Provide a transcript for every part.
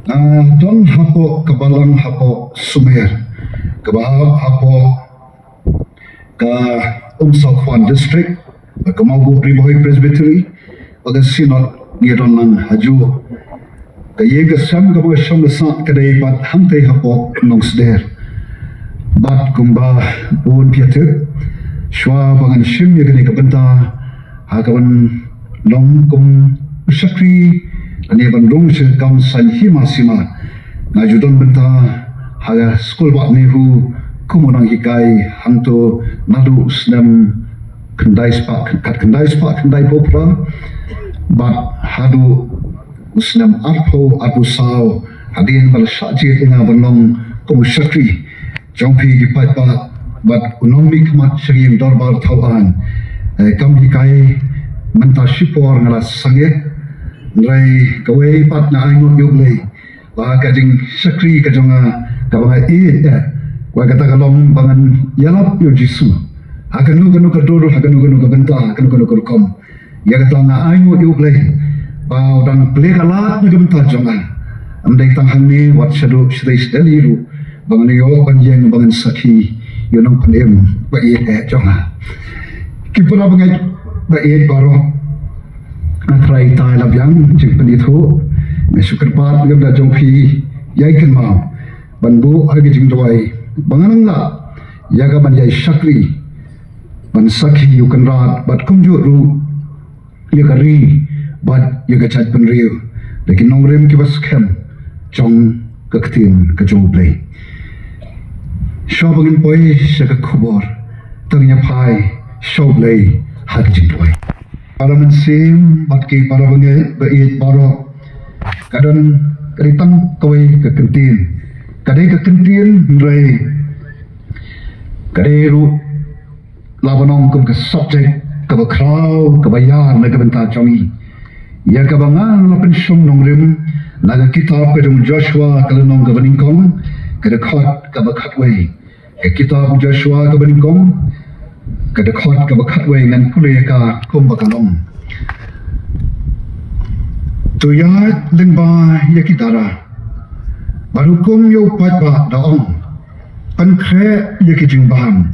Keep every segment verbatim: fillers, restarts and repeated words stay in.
Nga don hapoh ka balang hapoh Sumer, kaba hap hapoh ka Umsaw Khwan District, ka Mawbuh Ri Bhoi Presbytery, bad ka Synod ngi don lang hajuh. Ka ïing ka sem kaba nga shong nga sah ka dei pat hangtei hapoh Nongsder. Bad kumba bun phi tip, shuwa ba ngan shim ïa kane ka bynta, ha kaban long kum u shakri, lane ban rung sha ka kam saiñ hima sima, nga ju don bynta ha ka skul bah NEHU kum u nonghikai hangto naduh u snem khyndai spah, khat khyndai spah khyndai phew phra, bad haduh u snem arphew arphew saw, hadien ba la shah jied ïa nga ban long kum u shakri jong phi ki paidbah bad u nongmihkhmat sha ka ïing dorbar thaw aiñ. Eh, kam hikai mynta shipor nga la sangeh, hynrei kawei pat nga ainguh ïa U Blei ba ka jingshakri ka jong nga kaba nga ïeit, eh, kawei kata ka long ba ngan ïalap ïa U Jisu ha kano kano ka dur, ha kano kano ka bynta, ha kano kano ka rukom. Ïa kata nga ainguh ïa U Blei ba u dang plie ka lad na ka bynta jong nga. Ym dei tang hangne, wat shaduh shatei shatei ruh ba ngan ïoh ban ïeng ban sakhi ïa u nongpynim ba ïeit eh jong nga. Ki para bangeit ba ïeit baroh, nga trai tai la biang jingpynithuh, nga shu kyrpad lem da jong phi ïai kynmaw ban buh ha ki jingduwai ba ngan nang lah ïa ka ban ïai shakri ban sakhi ïa U Kynrad bad kumjuh ruh ïa ka ri bad ïa ka jaitbynriew da ki nongrim kiba skhem jong ka ktien ka jong U Blei. Shuwa ba ngin poi sha ka khubor, to ngin ïa phai sha U Blei ha ka jingduwai. Para mynsiem bad ki para bangeit ba ïeit baroh, ka don, ka dei tang kawei ka kyntien. Ka dei ka kyntien, hynrei ka dei ruh, la ban ong, kum ka subject kaba khraw, kaba ïar na ka bynta jong ngi, ïa kaba nga la pynshong nongrim na ka kitab ka jong u Joshua, ka lynnong kaba nyngkong, ka dkhot kaba khatwei. Ka kitab u Joshua kaba nyngkong, ka dkhot kaba khatwei, ngan pule ïa ka kumba ka long. To ïaid lyngba ïa ki dara, bad hukum ïa u paidbah, da ong, pynkhreh ïa ki jingbam.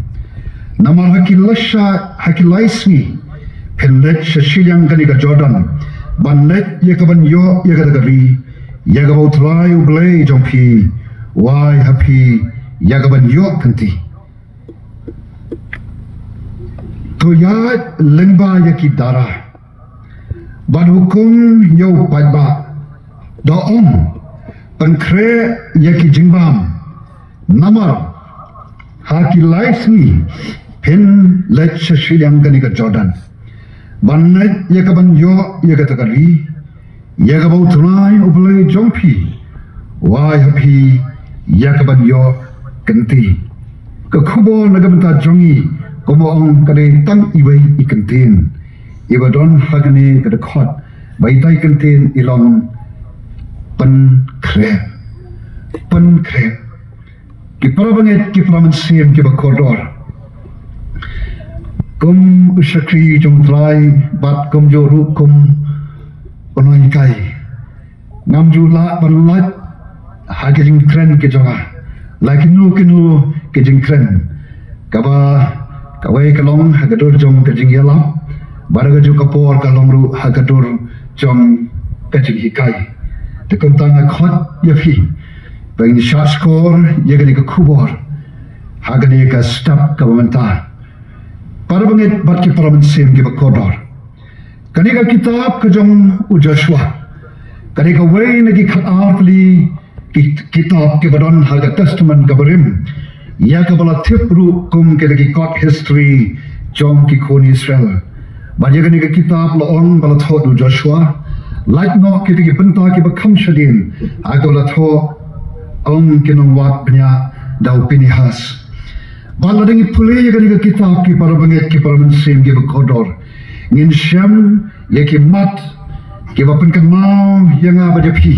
Namar ha ki lai sha, ha ki lai sngi phin leit sha shiliang kane ka Jordan ban leit ïa ka ban ïoh ïa kata ka ri, ïa kaba U Trai U Blei jong phi u ai ha phi ïa ka ban ïoh kynti. To ïaid lyngba ïa ki dara, bad hukum ïa u paidbah, da ong, pynkhreh ïa ki jingbam. Namar ha ki lai sngi phin leit sha shiliang kane ka Jordan ban leit ïa ka ban ïoh ïa kata ka ri, ïa kaba U Trai U Blei jong phi u ai ha phi ïa ka ban ïoh kynti. Ka khubor na ka bynta jong ngi, kumba ong, ka dei tang iwei i kyntien iba don ha kane ka dkhot, ba itai i kyntien i long pynkhreh. Pynkhreh. Ki para bangeit, ki para mynsiem kiba kordor, kum u shakri jong U Trai bad kumjuh ruh kum u nonghikai, ngam ju lah ban lait ha ki jingkren ki jong nga, la kino kino ki jingkren, kaba kawei ka long ha ka dur jong ka jingïalap, bad ha kajuh ka por ka long ruh ha ka dur jong ka jinghikai. Te kumta nga khot ïa phi ba ngin shah shkor ïa kane ka khubor ha kane ka step kaba mynta. Para bangeit bad ki para mynsiem kiba kordor, kane ka kitab ka jong u Joshua ka dei kawei na ki khatar tylli ki kitab kiba don ha ka Testament kaba rim, ïa kaba la tip ruh kum kita ki kot history jong ki khun Israel. Bad ïa kane ka kitab la ong ba la thoh da u Joshua, lait noh kita ki bynta kiba kham shadien, ha kaba la thoh, ong, ki nongwad bniah da u Pinehas. Bad lada ngi pule ïa kane ka kitab, ki para bangeit, ki para mynsiem kiba kordor, ngin shem ïa ki mat kiba pynkynmaw ïa nga bad ïa phi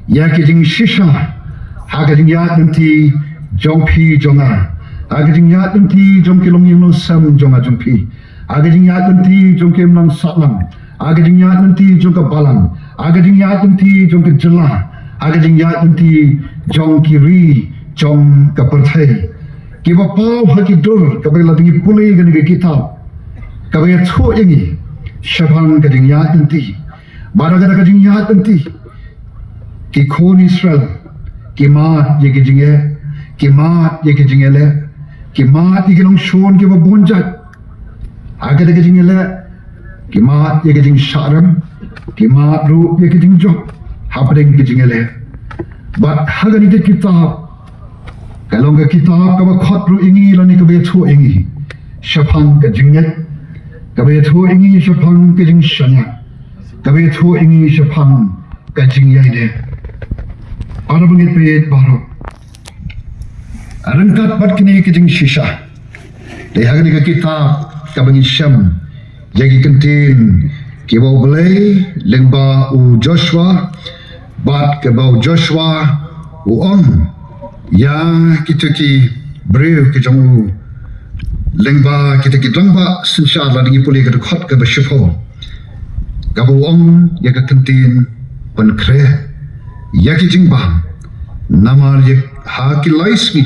ïa ki jingshisha ha ka jingïaid lynti jong phi jong nga, ha ka jingïaid lynti jong ki longïing longsem jong nga jong phi, ha ka jingïaid lynti jong ki imlang sahlang, ha ka jingïaid lynti jong ka balang, ha ka jingïaid lynti jong ka jylla, ha ka jingïaid lynti jong ki ri jong ka pyrthei, kiba paw ha ki dur, kaba la dang ïa pule kane ka kitab, kaba ïathuh ïa ngi shaphang ka jingïaid lynti. Bad ha kata ka jingïaid lynti, ki khun Israel ki mad ïa ki jingeh, ki mad ïa ki jingïaleh, ki mad ïa ki longshun kiba bun jait. Ha kata ka jingïaleh, ki mad ïa ka jingshah rem, ki mad ruh ïa ka jingjop hapdeng ka jingïaleh. Bad ha kane ka kitab, ka long ka kitab kaba khot ruh ïa ngi lane kaba ïathuh ïa ngi shaphang ka jingngeit, kaba ïathuh ïa ngi shaphang ka jingshaniah, kaba ïathuh ïa ngi shaphang ka jingïaineh. Para bangeit baroh, ryngkat bad kine ki jingshisha, dei ha kane ka kitab kaba ngi shem ïa ki ktien kiba U Blei lyngba u Joshua, bad kaba u Joshua u ong ïa kita ki briew ki jong u lyngba kita ki rangbah synshar, lada ngi pule ka dkhot kaba shiphew, kaba u ong ïa ka ktien pynkhreh ïa ki jingbam. Namar ïa ha ki lai sngi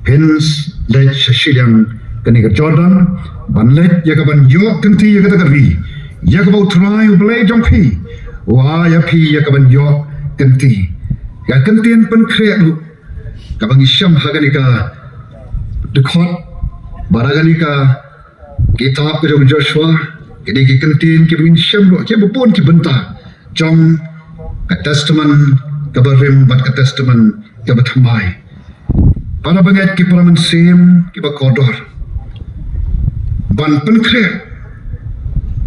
phin leit sha shiliang kane ka Jordan ban leit ïa ka ban ïoh kynti ïa kata ka ri, ïa kaba U Trai U Blei jong phi u ai ïa phi ïa ka ban ïoh kynti. Ka ktien pynkhreh ruh kaba ngi shem ha kane ka dkhot, bad ha kane ka kitab ka jong Joshua, kine ki ktien kiba ngin shem ruh kiba bun ki bynta jong ka Testament kaba rim bad ka Testament kaba thymmai. Para bangeit, ki para mynsiem kiba kordor, ban pynkhreh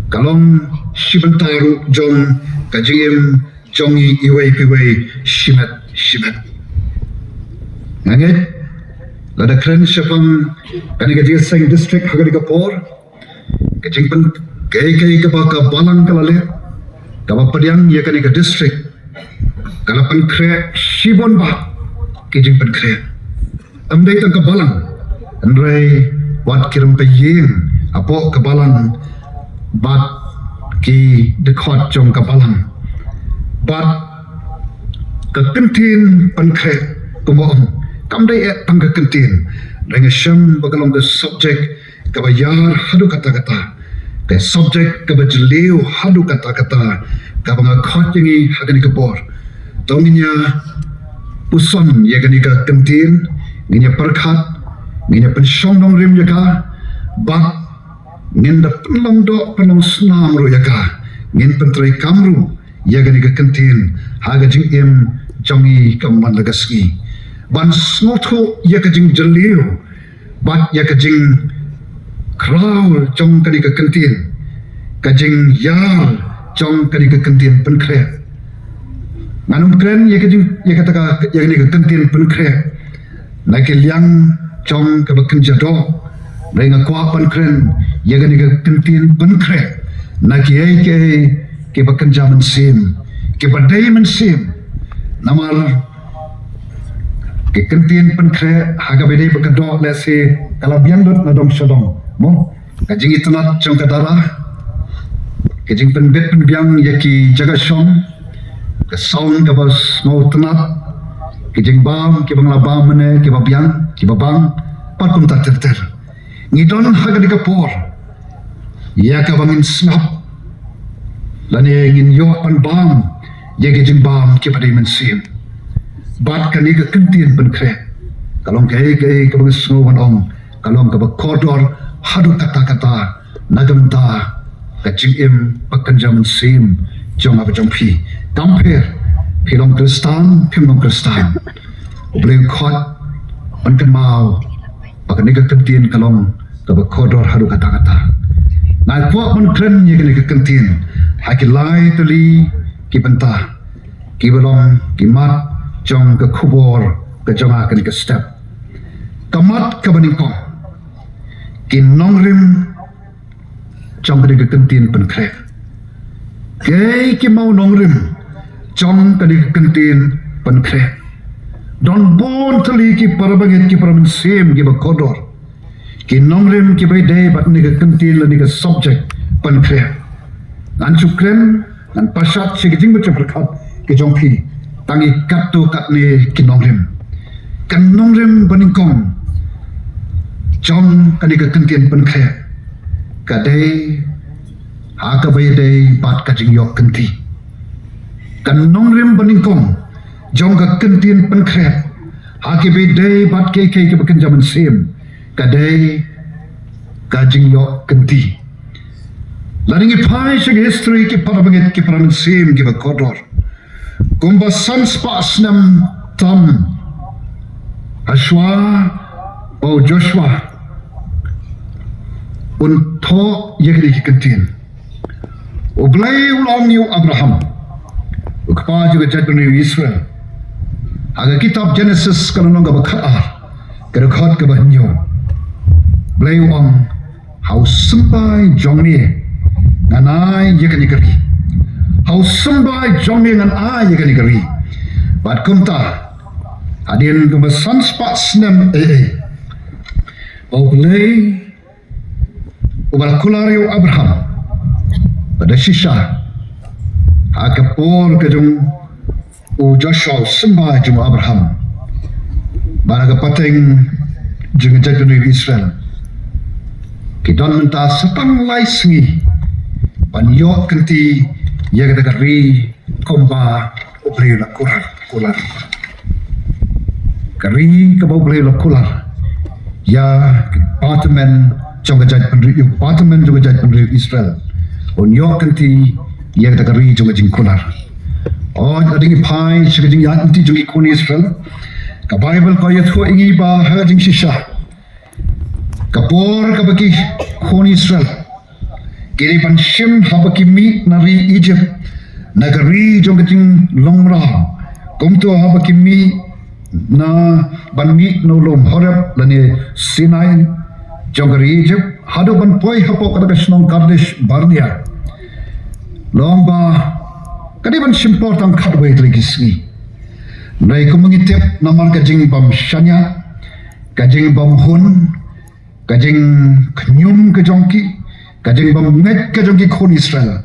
ka long shi bynta ruh jong ka jingim jong ngi iwei pa iwei, shimet shimet. Nga ngeit lada kren shaphang kane ka jingïaseng district ha kane ka por, ka jingpyn, kaei kaei kaba ka balang ka la leh kaba pdiang ïa kane ka district, ka la pynkhreh shibun bah ki jingpynkhreh. Ym dei tang ka balang, hynrei wat ki rympei ïing hapoh ka balang bad ki dkhot jong ka balang. Bad ka ktien pynkhreh, kumba ong, kam dei eh tang ka ktien, dang shem ba ka long ka subject kaba ïar haduh katta katta, ka subject kaba jylliew haduh katta katta, kaba nga khot ïa ngi ha kane ka por. To ngin ïa puson ïa kane ka ktien, ngin ïa pyrkhat, ngin ïa pynshong nongrim ïa ka, bad ngin da pynlong doh pynlong snam ruh ïa ka, ngin pyntreikam ruh ïa kane ka ktien ha ka jingim jong ngi ka man la ka sngi, ban sngewthuh ïa ka jingjylliew bad ïa ka jingkhraw jong kane ka ktien, ka jingïar jong kane ka ktien pynkhreh. Ngan ym kren ïa ka jing, ïa kata ka, ïa kane ka ktien pynkhreh na ki liang jong kaba kynja doh, hynrei nga kwah ban kren ïa kane ka ktien pynkhreh na kiei kiei kiba kynja mynsiem, kiba dei mynsiem. Namar ka ktien pynkhreh ha kaba dei ba ka doh lehse ka la biang lut na dong sha dong, mo? Ka jingitynnad jong ka dara, ka jingpynbit pynbiang ïa ki jaka shong, ka sound kaba sngewtynnad, ki jingbam kiba nga la bam mynne, kiba biang, kiba bang, bad kumta ter ter. Ngi don ha kane ka por ïa kaba ngin sngap lane ngin ïoh ban bam ïa ki jingbam kiba dei mynsiem. Bad kane ka ktien pynkhreh ka long kaei kaei kaba nga sngew ban ong ka long kaba kordor haduh katta katta na ka bynta ka jingim ba kynja mynsiem jong nga bad jong phi. Kam pher phi long Khristan phim long Khristan, U Blei u khot ban kynmaw ba kane ka ktien ka long kaba kordor haduh katta katta. Nga kwah ban kren ïa kane ka ktien ha ki lai tylli ki bynta kiba long ki mat jong ka khubor ka jong nga kane ka step. Ka mat kaba nyngkong, ki nongrim jong kane ka ktien pynkhreh. Kiei ki maw nongrim jong kane ka ktien pynkhreh? Don bun tylli ki para bangeit, ki para mynsiem kiba kordor, ki nongrim kiba ïadei bad kane ka ktien lane ka subject pynkhreh. Ngan shu kren, ngan pashat sha ki jingmut jingpyrkhat ki jong phi. tang ïa katto katne ki nongrim. Ka nongrim banyngkong jong kane ka kyntien pynkhreh ka dei ha kaba ïadei bad ka jingïoh kynti. Ka nongrim banyngkong jong ka kyntien pynkhreh ha kaba ïadei bad kiei kiei kiba kynja mynsiem ka dei ka jingïoh kynti. Lada ngi phai sha ka history, ki para bangeit, ki para mynsiem kiba kordor, kumba san spah snem tam hashwa ba u Joshua un thoh ïa kine ki kyntien. U Blei u la ong ïa u Abraham, u kpa jong ka jaitbynriew Israel, ha ka kitab Genesis ka lynnong kaba khatar, ka dkhot kaba hynñiew. U Blei u ong, ha u symbai jong me ngan ai ïa kane ka ri. Ha u symbai jong me ngan ai ïa kane ka ri. Bad kumta, hadien kumba san spah snem eh eh, ba U Blei uba la kular ïa u Abraham bad da shisha ha ka por ka jong u Joshua, u symbai jong u Abraham, bad ha ka pateng jong ka jaitbynriew Israel, ki don mynta sa tang lai sngi ban ïoh kynti ïa kata ka ri kumba U Blei u la kular, kular. Ka ri kaba U Blei u la kular ïa ki patmen jong ka jaitbynriew, ïa ki patmen jong ka jaitbynriew Israel un ïoh kynti ïa kata ka ri jong ka jingkular. Hooid, lada ngi phai sha ka jingïaid lynti jong ki khun Israel, ka Baibl ka ïathuh ïa ngi ba ha ka jingshisha, ka por kaba ki khun Israel ki dei ban shim haba ki mih na ri Egypt, na ka ri jong ka jinglong mraw, kumta haba ki mih na, ban mih na u lum Horeb lane Sinai jong ka ri Egypt, haduh ban poi hapoh kata ka shnong Kadesh Barnea. Long ba ka dei ban shim por tang khatwei tylli ki sngi. Hynrei kumba ngi tip, namar ka jingbym shaniah, ka jingbym hun, ka jingkhñium ka jong ki, ka jingbym ngeit ka jong ki khun Israel,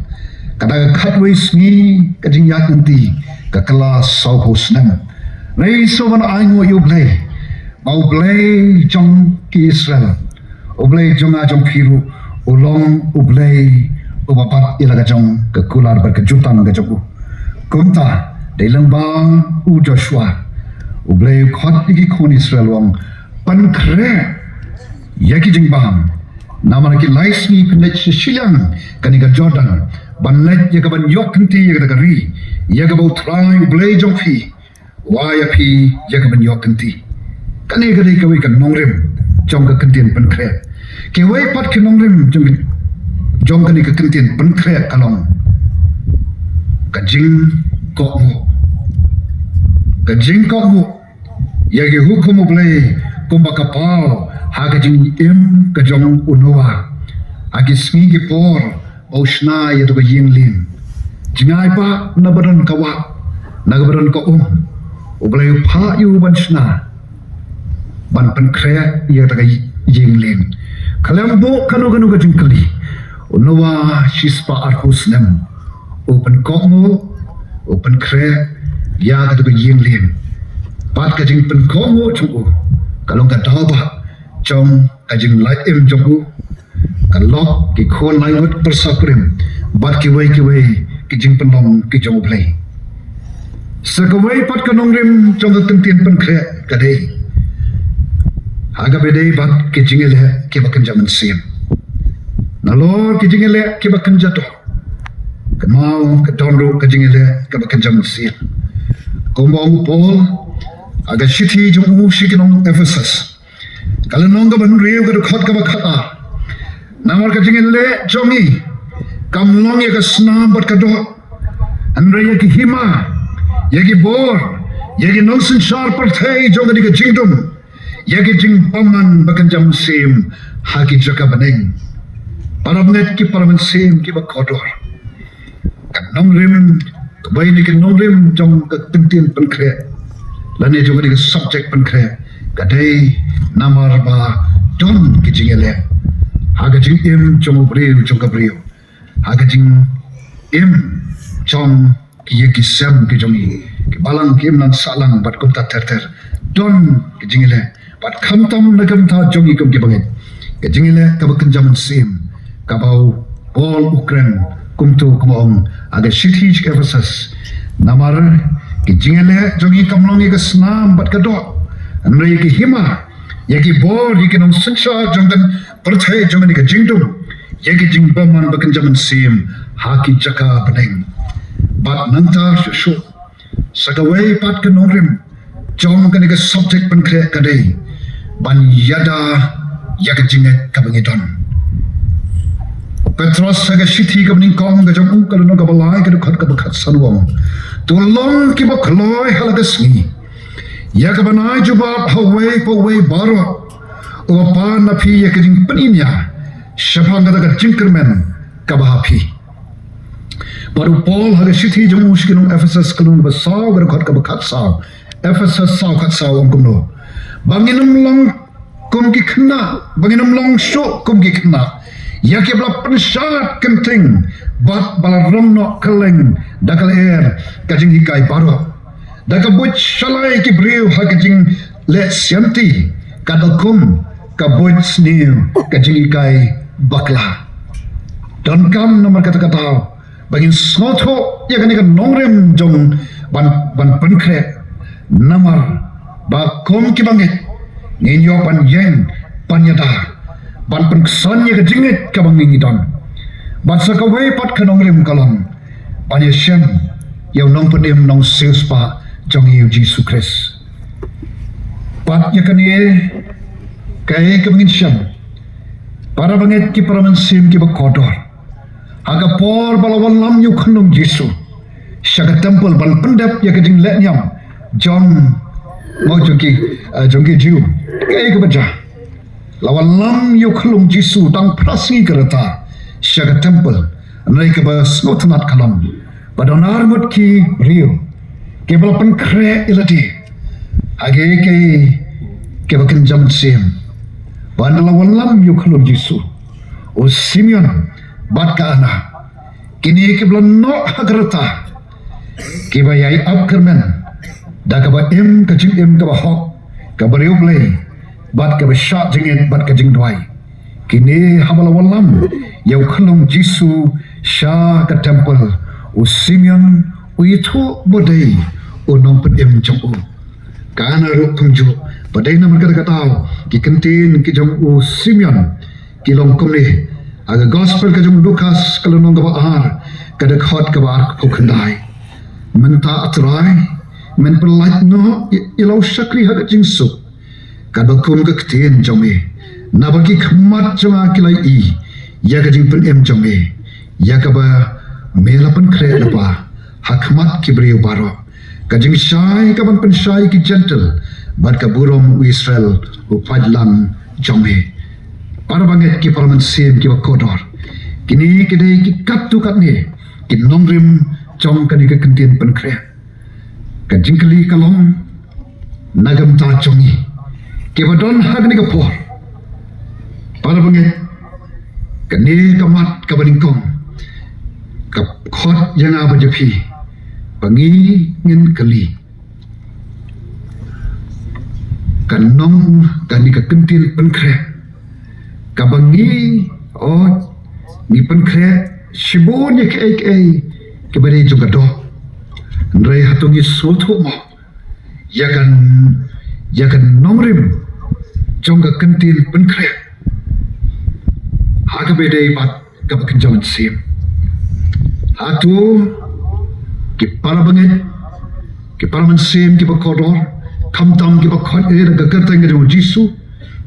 kata ka khatwei sngi ka jingïaid lynti ka kylla sawphew snem. Hynrei shuh ban ainguh ïa U Blei, ba U Blei jong ki Israel, U Blei jong nga jong phi ruh, u long U Blei uba bat ïa la ka jong ka kular bad ka jutang ka jong u. Kumta, dei lyngba u Joshua, U Blei u khot ïa ki khun Israel, u ong, pynkhreh ïa ki jingbam, namar ki lai sngi phin leit sha shiliang kane ka Jordan ban leit ïa ka ban ïoh kynti ïa kata ka ri, ïa kaba U Trai U Blei jong phi u ai ïa phi ïa ka ban ïoh kynti. Kane ka dei kawei ka nongrim jong ka kyntien pynkhreh. Kiwei pat ki nongrim jong, jong kane ka kyntien pynkhreh ka long ka jingkohnguh. Ka jingkohnguh ïa ki hukum U Blei kumba ka paw ha ka jingim ka jong u Noah, ha ki sngi ki por ba u shna ïa kata ka ïing lieng. Jngai pat na ba don ka wah, na ba don ka um, U Blei u phah ïa u ban shna, ban pynkhreh ïa kata ka ïing lieng. Khlem buh kano kano ka jingkylli, u Noah shispah arphew snem u pynkohnguh, u pynkhreh ïa kata ka ïing lieng. Bad ka jingpynkohnguh jong u ka long ka daw ba jong ka jinglait im jong u, ka lok, ki khun laingut pyrsa kurim, bad kiwei kiwei ki jingpynlong ki jong U Blei. Sa kawei pat ka nongrim jong ka kyntien pynkhreh ka dei ha kaba ïadei bad ki jingïaleh kiba kynja mynsiem. Nalor ki jingïaleh kiba kynja doh, ka mut ka don ruh ka jingïaleh kaba kynja mynsiem. Kumba ong u Paul ha ka shithi jong u sha ki nong Ephesus, ka lynnong kaba hynriew, ka dkhot kaba khatar, namar ka jingïaleh jong ngi kam long ïa ka snam bad ka doh, hynrei ïa ki hima, ïa ki bor, ïa ki nongsynshar pyrthei jong kane ka jingdum, ïa ki jingbymman ba kynja mynsiem ha ki jaka bneng. Para bangeit, ki para mynsiem kiba kordor, ka nongrim, kawei na ki nongrim jong ka kyntien pynkhreh, lane jong kane ka subject pynkhreh, ka dei namar ba don ki jingïaleh ha ka jingim jong u briew, jong ka briew, ha ka jingim jong ki ïing ki sem ki jong ngi. Ki balang ki imlang sahlang bad kumta ter ter. Don ki jingïaleh. Bad khamtam na ka bynta jong ngi kum ki bangeit. Ka jingïaleh kaba kynja mynsiem. Kaba u Paul u kren kumto kumba ong ha ka shithi sha ki Ephesus. Namar ki jingïaleh jong ngi kam long ïa ka snam bad ka doh. Hynrei ki hima ïa ki bor ïa ki nongsynshar jong ka pyrthei jong ngi ka jingdum. Ïa ki jingbymman ba kynja mynsiem ha ki jaka bneng. Bad nangta shuh shuh sa kawei pat ka nongrim jong kane ka subject pynkhreh ka dei ban ïada ïa ka jingngeit kaba ngi don. Petros ha ka shithi kaba nyngkong ka jong u ka lynnong kaba lai ka dkhot kaba khatsan u ong. To long kiba kloi ha la ka sngi. Ïa ka bnai jubab ha uwei pa uwei baroh. Uba pan na phi ïa ka jingpyniaid shaphang kata ka jingkyrmen kaba ha phi. Bad u Paul ha ka shithi jong u sha ki nong Ephesus ka lynnong ba saw ka dkhot kaba khatsaw. Ephesus saw khatsaw ong kumno. Ba ngin ym long kum ki khynnah, ba ngin ym long shuh kum ki khynnah. Ïa kiba la pynshad kynting bad ba la rong noh kylleng da ka lyer ka jinghikai baroh. Da ka buit shalai ki briew ha ka jingleh sianti, katba kum ka buit sniew ka jinghikai bakla. Donkam namar kata ka daw ba ngin sngewthuh ïa kane ka nongrim jong ban, ban pynkhreh. Namar ba kum ki bangeit ngin ïoh ban ïeng ban ïada ban pynksan ïa ka jingngeit kaba ngi ngi don. Bad sa kawei pat ka nongrim ka long ban ïashem ïa u nongpynim nongsiewspah jong ngi u Jisu Khrist. Bad ïa kane kaei kaba ngin shem. Para bangeit ki para mynsiem kiba kordor. Ha ka por ba la wallam ïa u khunlung Jisu sha ka temple ban pyndep ïa ka jingleh niam jong, mo jong ki, eh, jong ki Jiw. Kaei kaba jia. La wallam ïa u khunlung Jisu tang phra sngi ka rta sha ka temple. Hynrei kaba sngewtynnat ka long ba don ar ngut ki briew kiba la pynkhreh ïa lade ha kiei kiei kiba kynja mynsiem. Ba ynda la wallam ïa u khunlung Jisu, u Simeon bad ka Anna, kine kiba la noh ha ka rta, kiba ïai ap kyrmen da kaba im ka jingim kaba hok, ka briew Blei bad kaba shah jingit bad ka jingduwai. Kine haba la wallam ïa u khunlung Jisu sha ka temple, u Simeon u ïathuh ba dei u nongpynim jong u. Ka Anna ruh kumjuh, ba dei namar kata ka daw ki ktien ki jong u Simeon ki long kumne. Ha ka gospel ka jong u Lukas ka lynnong kaba ar ka dkhot kaba arphew khyndai. Mynta A Trai, men pyllait noh ïa la u shakri ha ka jingsuk katba kum ka ktien jong me. Naba ki khmat jong nga ki la ïohi ïa ka jingpynim jong me, ïa kaba me la pynkhreh lypa ha khmat ki briew baroh. Ka jingshai kaban pynshai ki Jentil bad ka burom u Israel u paidlang jong me. Para bangeit ki para mynsiem kiba kordor. Kine ki dei ki katto katne ki nongrim jong kane ka ktien pynkhreh. Ka jingkylli ka long na ka bynta jong ngi kiba don ha kane ka por. Para bangeit, kane ka mat kaba nyngkong ka khot ïa nga bad ïa phi ba ngi ngin kylli. Ka nong kane ka ktien pynkhreh kaba ngi, oh, ngi pynkhreh shibun ïa kiei kiei kiba dei jong ka doh. Hynrei hato ngi sngewthuh mo ïa ka, ïa ka nongrim jong ka ktien pynkhreh ha kaba dei bad kaba kynja mynsiem? Hato ki para bangeit, ki para mynsiem kiba kordor, khamtam kiba khot ïa ka kyrteng ka jong u Jisu,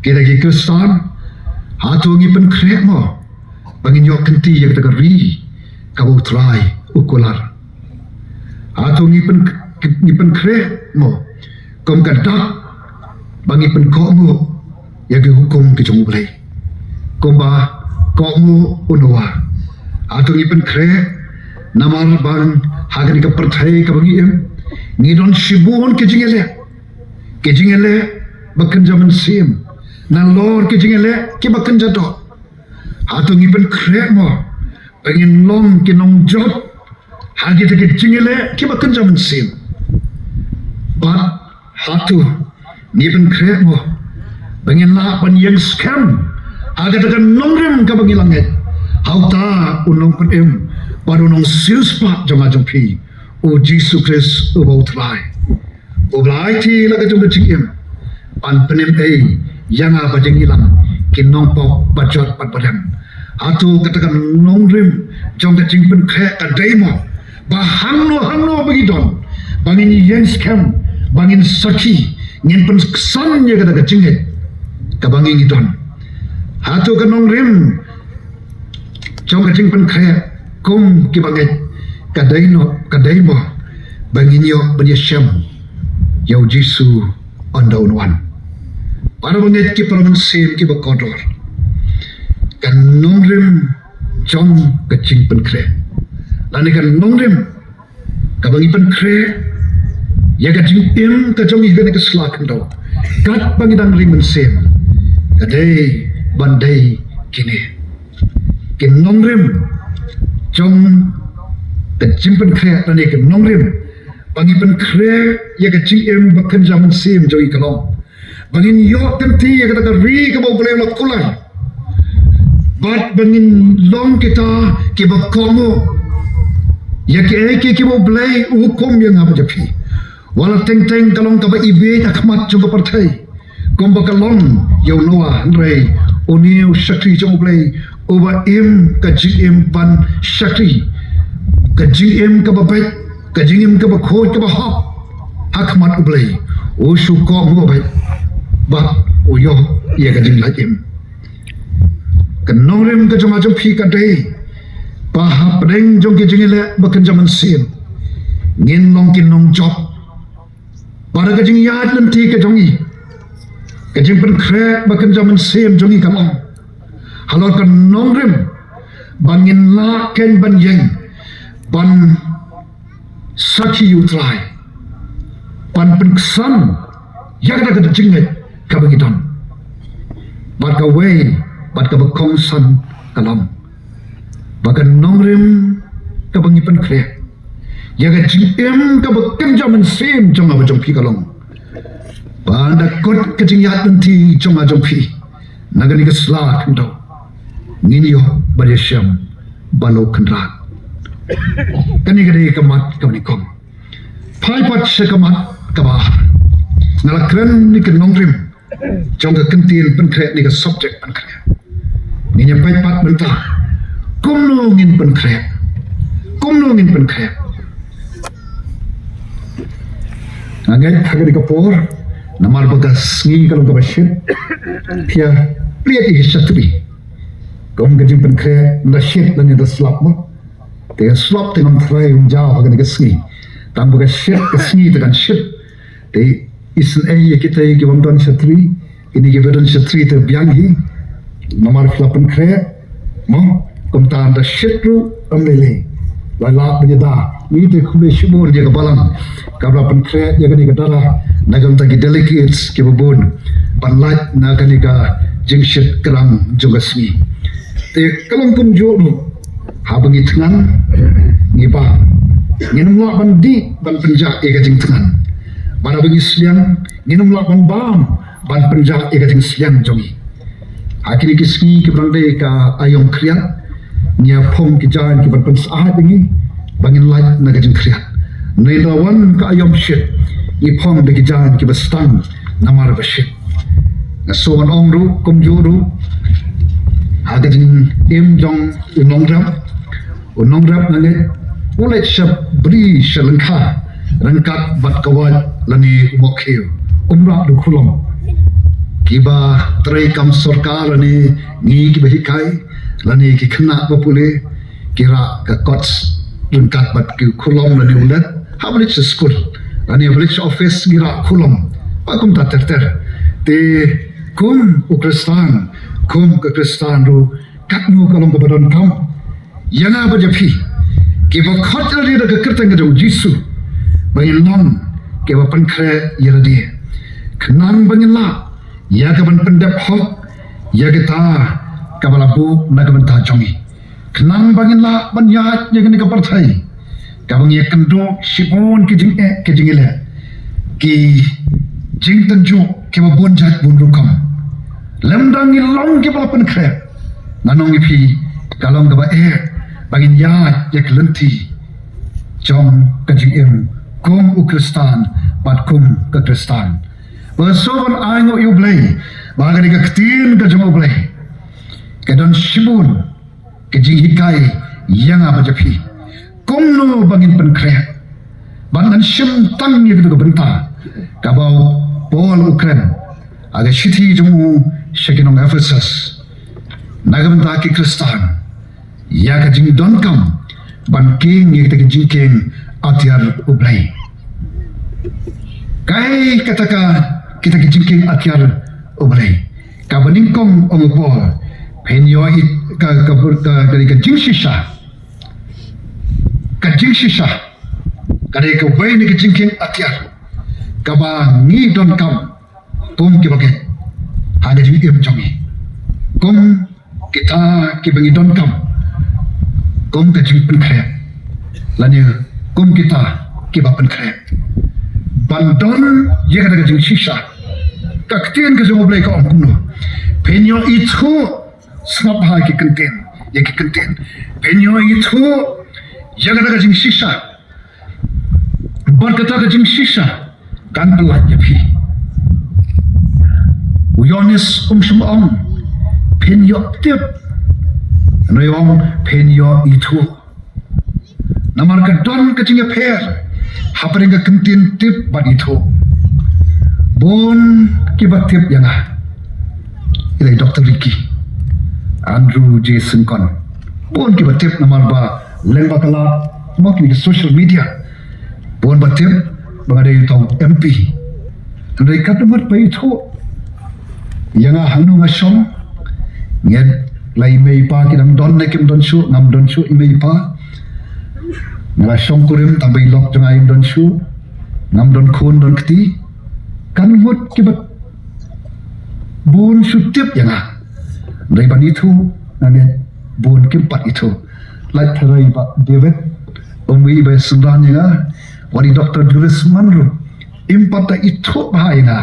kita ki Khristan, hato ngi pynkhreh mo ba ngin ïoh kynti ïa kata ka ri kaba u Trai u kular? Hato ngi pyn, ngi pynkhreh mo kum ka dak ba ngi pynkohnguh ïa ki hukum ki jong U Blei kumba kohnguh u Noah? Hato ngi pynkhreh namar ba ha kane ka pyrthei kaba ngi im ngi don shibun ki jingïaleh, ki jingïaleh ba kynja mynsiem, nalor ki jingïaleh kiba kynja doh? Hato ngi pynkhreh mo ba ngin long ki nongjop ha kita ki jingïaleh kiba kynja mynsiem? Bad hato ngi pynkhreh mo ba ngin lah ban ïeng skhem ha kata ka nongrim kaba ngi la ngeit ha uta u nongpynim bad u nongsiewspah jong nga jong phi, u Jisu Khrist uba u Trai, uba la aiti la ka jong ka jingim ban pynim ei ïa nga ba jingïalang ki nongpop ba jot bad ba rem. Hato kata ka nongrim jong ka jingpynkhreh ka dei mo ba hangno hangno ba ngi don ba ngin ïeng skhem, ba ngin sakhi, ngin pynksan ïa kata ka jingngeit kaba ngi ngi don? Hato ka nongrim jong ka jingpynkhreh kum kiba ngeit ka dei no ka dei mo ba ngin ïoh ban ïashem ïa u Jisu ynda un wan? Para bangeit ki para mynsiem kiba kordor, ka nongrim jong ka jingpynkhreh lane ka nongrim kaba ngi pynkhreh ïa ka jingim ka jong ngi ha kane ka sla khyndew katba ngi dang ring mynsiem ka dei ban dei kine ki nongrim jong ka jingpynkhreh lane ka nongrim ba ngi pynkhreh ïa ka jingim ba kynja mynsiem jong ngi ka long ba ngin ïoh kynti ïa kata ka ri kaba U Blei u la kular bad ba ngin long kita kiba kohnguh ïa kiei kiei kiba U Blei u hukum ïa nga bad ïa phi. Wat la teng teng ka long kaba ibiej ha khmat jong ka pyrthei kumba ka long ïa u Noah, hynrei une u shakri jong U Blei uba im ka jingim ban shakri, ka jingim kaba beit, ka jingim kaba khuid kaba hok ha khmat U Blei, u shu kohnguh beit bad u ïoh ïa ka jinglait im. Ka nongrim ka jong nga jong phi ka dei ba hapdeng jong ki jingïaleh ba kynja mynsiem ngin long ki nongjop ba da ka jingïaid lynti ka jong ngi, ka jingpynkhreh ba kynja mynsiem jong ngi ka long halor ka nongrim ba ngin lah kein ban ïeng ban sakhi ïa U Trai, ban pynksan ïa kata ka jingngeit kaba ngi don. Bad kawei bad kaba kongsan ka long ba ka nongrim kaba ngi pynkhreh ïa ka jingim kaba kynja mynsiem jong nga bad jong phi ka long ba da kut ka jingïaid lynti jong nga jong phi na kane ka sla khyndew ngin ïoh ban ïashem bad U Kynrad. Kane ka dei ka mat kaba nyngkong. Phai pat sha ka mat kaba ar, nga la kren ïa ka nongrim jong ka kyntien pynkhreh, ïa ka subject pynkhreh. Ngin ïa peit pat mynta kumno ngin pynkhreh, kumno ngin pynkhreh. Nga ngeit ha kane ka por namar ba ka sngi ka long kaba shit, phi ïa plied ïa ka shatri. Kum ka jingpynkhreh, nda shit lane nda slap mo. Te ka slap te ngam tharai un jaw ha kane ka sngi. Tang ba ka shit, ka sngi te kan shit. Te isynei ïa kita ki bym don shatri, kine kiba don shatri te biang hi. Namar phi la pynkhreh mo, kumta nda shit ruh ym lei lei. La lah ban ïada. Ngi te khublei shibun ïa ka balang kaba la pynkhreh ïa kane ka dara na ka bynta ki delegates kiba bun ban lait na kane ka jingshit kyrang jong ka sngi. Te ka long kumjuh ruh haba ngi thngan, ngi bam, ngin ym lah ban dih ban pynjah ïa ka jingthngan. Bad haba ngi sliang, ngin ym lah ban bam ban pynjah ïa ka jingsliang jong ngi. Ha kine ki sngi kiba dang dei ka aïom khriat, ngi ïa phong ki jaiñ kiban pynsyaid ïa ngi ba ngin lait na ka jingkhriat. Hynrei haba wan ka aïom shit, ngi phong da ki jaiñ kiba sdang namar ba shit. Nga shu wan ong ruh kumjuh ruh ha ka jingim jong u nongrep, u nongrep nga ngeit u leit sha bri sha lyngkha ryngkat bad ka wait lane u mohkhiew, um rah da u khulom. Kiba trei kam sorkar lane ngi kiba hikai lane ki khynnah ba pule, ki rah ka kot ryngkat bad ki khulom lane u leit, haba leit sha skul lane haba leit sha office ngi rah khulom. Ba kumta ter ter. Te kum u Khristan, kum ka Khristan ruh, katno ka long kaba donkam ïa nga bad ïa phi kiba khot ïa lade da ka kyrteng ka jong u Jisu ba ngin long kiba pynkhreh ïa lade, khnang ba ngin lah ïa kaban pyndep hok ïa kata kaba la buh na ka bynta jong ngi, khnang ba ngin lah ban ïaid ïa kane ka pyrthei kaba ngi ïakynduh shibun ki jingeh ki jingïaleh. Ki jingtynjuh kiba bun jait bun rukom. Lymda ngi long kiba la pynkhreh, ngan ong ïa phi, ka long kaba eh ba ngin ïaid ïa ka lynti jong ka jingim kum u Khristan bad kum ka Khristan. Ba shu ban ai nguh ïa U Blei ba ka dei ka ktien ka jong U Blei ka don shibun ka jinghikai ïa nga bad ïa phi kumno ba ngin pynkhreh. Bad ngan shim tang ïa kata ka bynta kaba u Paul u kren ha ka shithi jong u sha ki nong Ephesus na ka bynta ki Khristan ïa ka jingdonkam ban kieng ïa kita ki jingkieng atiar U Blei. Kaei kata ka, kita ki jingkieng atiar U Blei? Kaba nyngkong, ong u Paul, phin ïohi ka, ka, ka, ka, ka jingshisha. Ka jingshisha ka dei kawei na ka jingkieng atiar kaba ngi donkam kum kiba ngeit ha ka jingim jong ngi, kum kita kiba ngi donkam kum ka jingpynkhreh lane kum kita kiba pynkhreh. Ban don ïa kata ka jingshisha, ka ktien ka jong U Blei ka ong kumno? Phin ïohi thuh, sngap ha ki kyntien, ïa ki kyntien. Phin ïohi thuh ïa kata ka jingshisha. Bad kata ka jingshisha kan pyllait ïa phi. U Ïoannis um shym ong phin ïoh tip, hynrei u ong phin ïohi thuh. Namar ka don ka jingïapher hapdeng ka kyntien tip bad ithuh. Bun kiba tip ïa nga, ïa i Doktor Ricky, Andrew J Syngkon. Bun kiba tip namar ba lyngba ka la, mo, kine ki social media. Bun ba tip ba nga dei uta u M P. Hynrei katno ngut ba ithuh ïa nga hangno nga shong. Ngi la i mei i pa ki dang don ne kim don shuh, ngam don shuh i mei i pa. Nga la shong kurim tang ba i lok jong nga im don shuh, ngam don khun don kti. Katno ngut kiba bun shu tip ïa nga. Hynrei ban ithuh, nga ngeit bun kim pat ithuh. Lait tharai Bah David, um ïohi ba synran ïa nga, wat i Doktor Julius Munro im pat da ithuh bha ïa nga.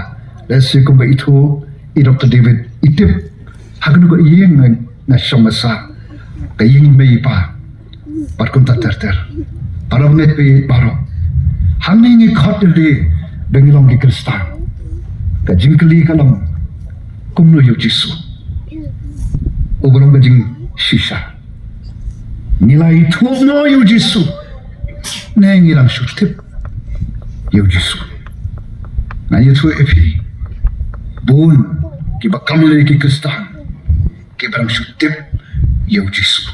Lehse kumba ithuh i Doktor David, i tip ha kano ka ïing nga, nga shong nga sah, ka ïing i mei i pa. Bad kumta ter ter. Para bangeit baroh, hangne ngi khot ïalade ba ngi long ki Khristan. Ka jingkylli ka long, kumno ïa u Jisu? Uba long ka jingshisha. Ngi la ithuh mo ïa u Jisu, ne ngi dang shu tip ïa u Jisu? Ngan ïathuh ïa phi, bun kiba kam lei ki Khristan kiba dang shu tip ïa u Jisu.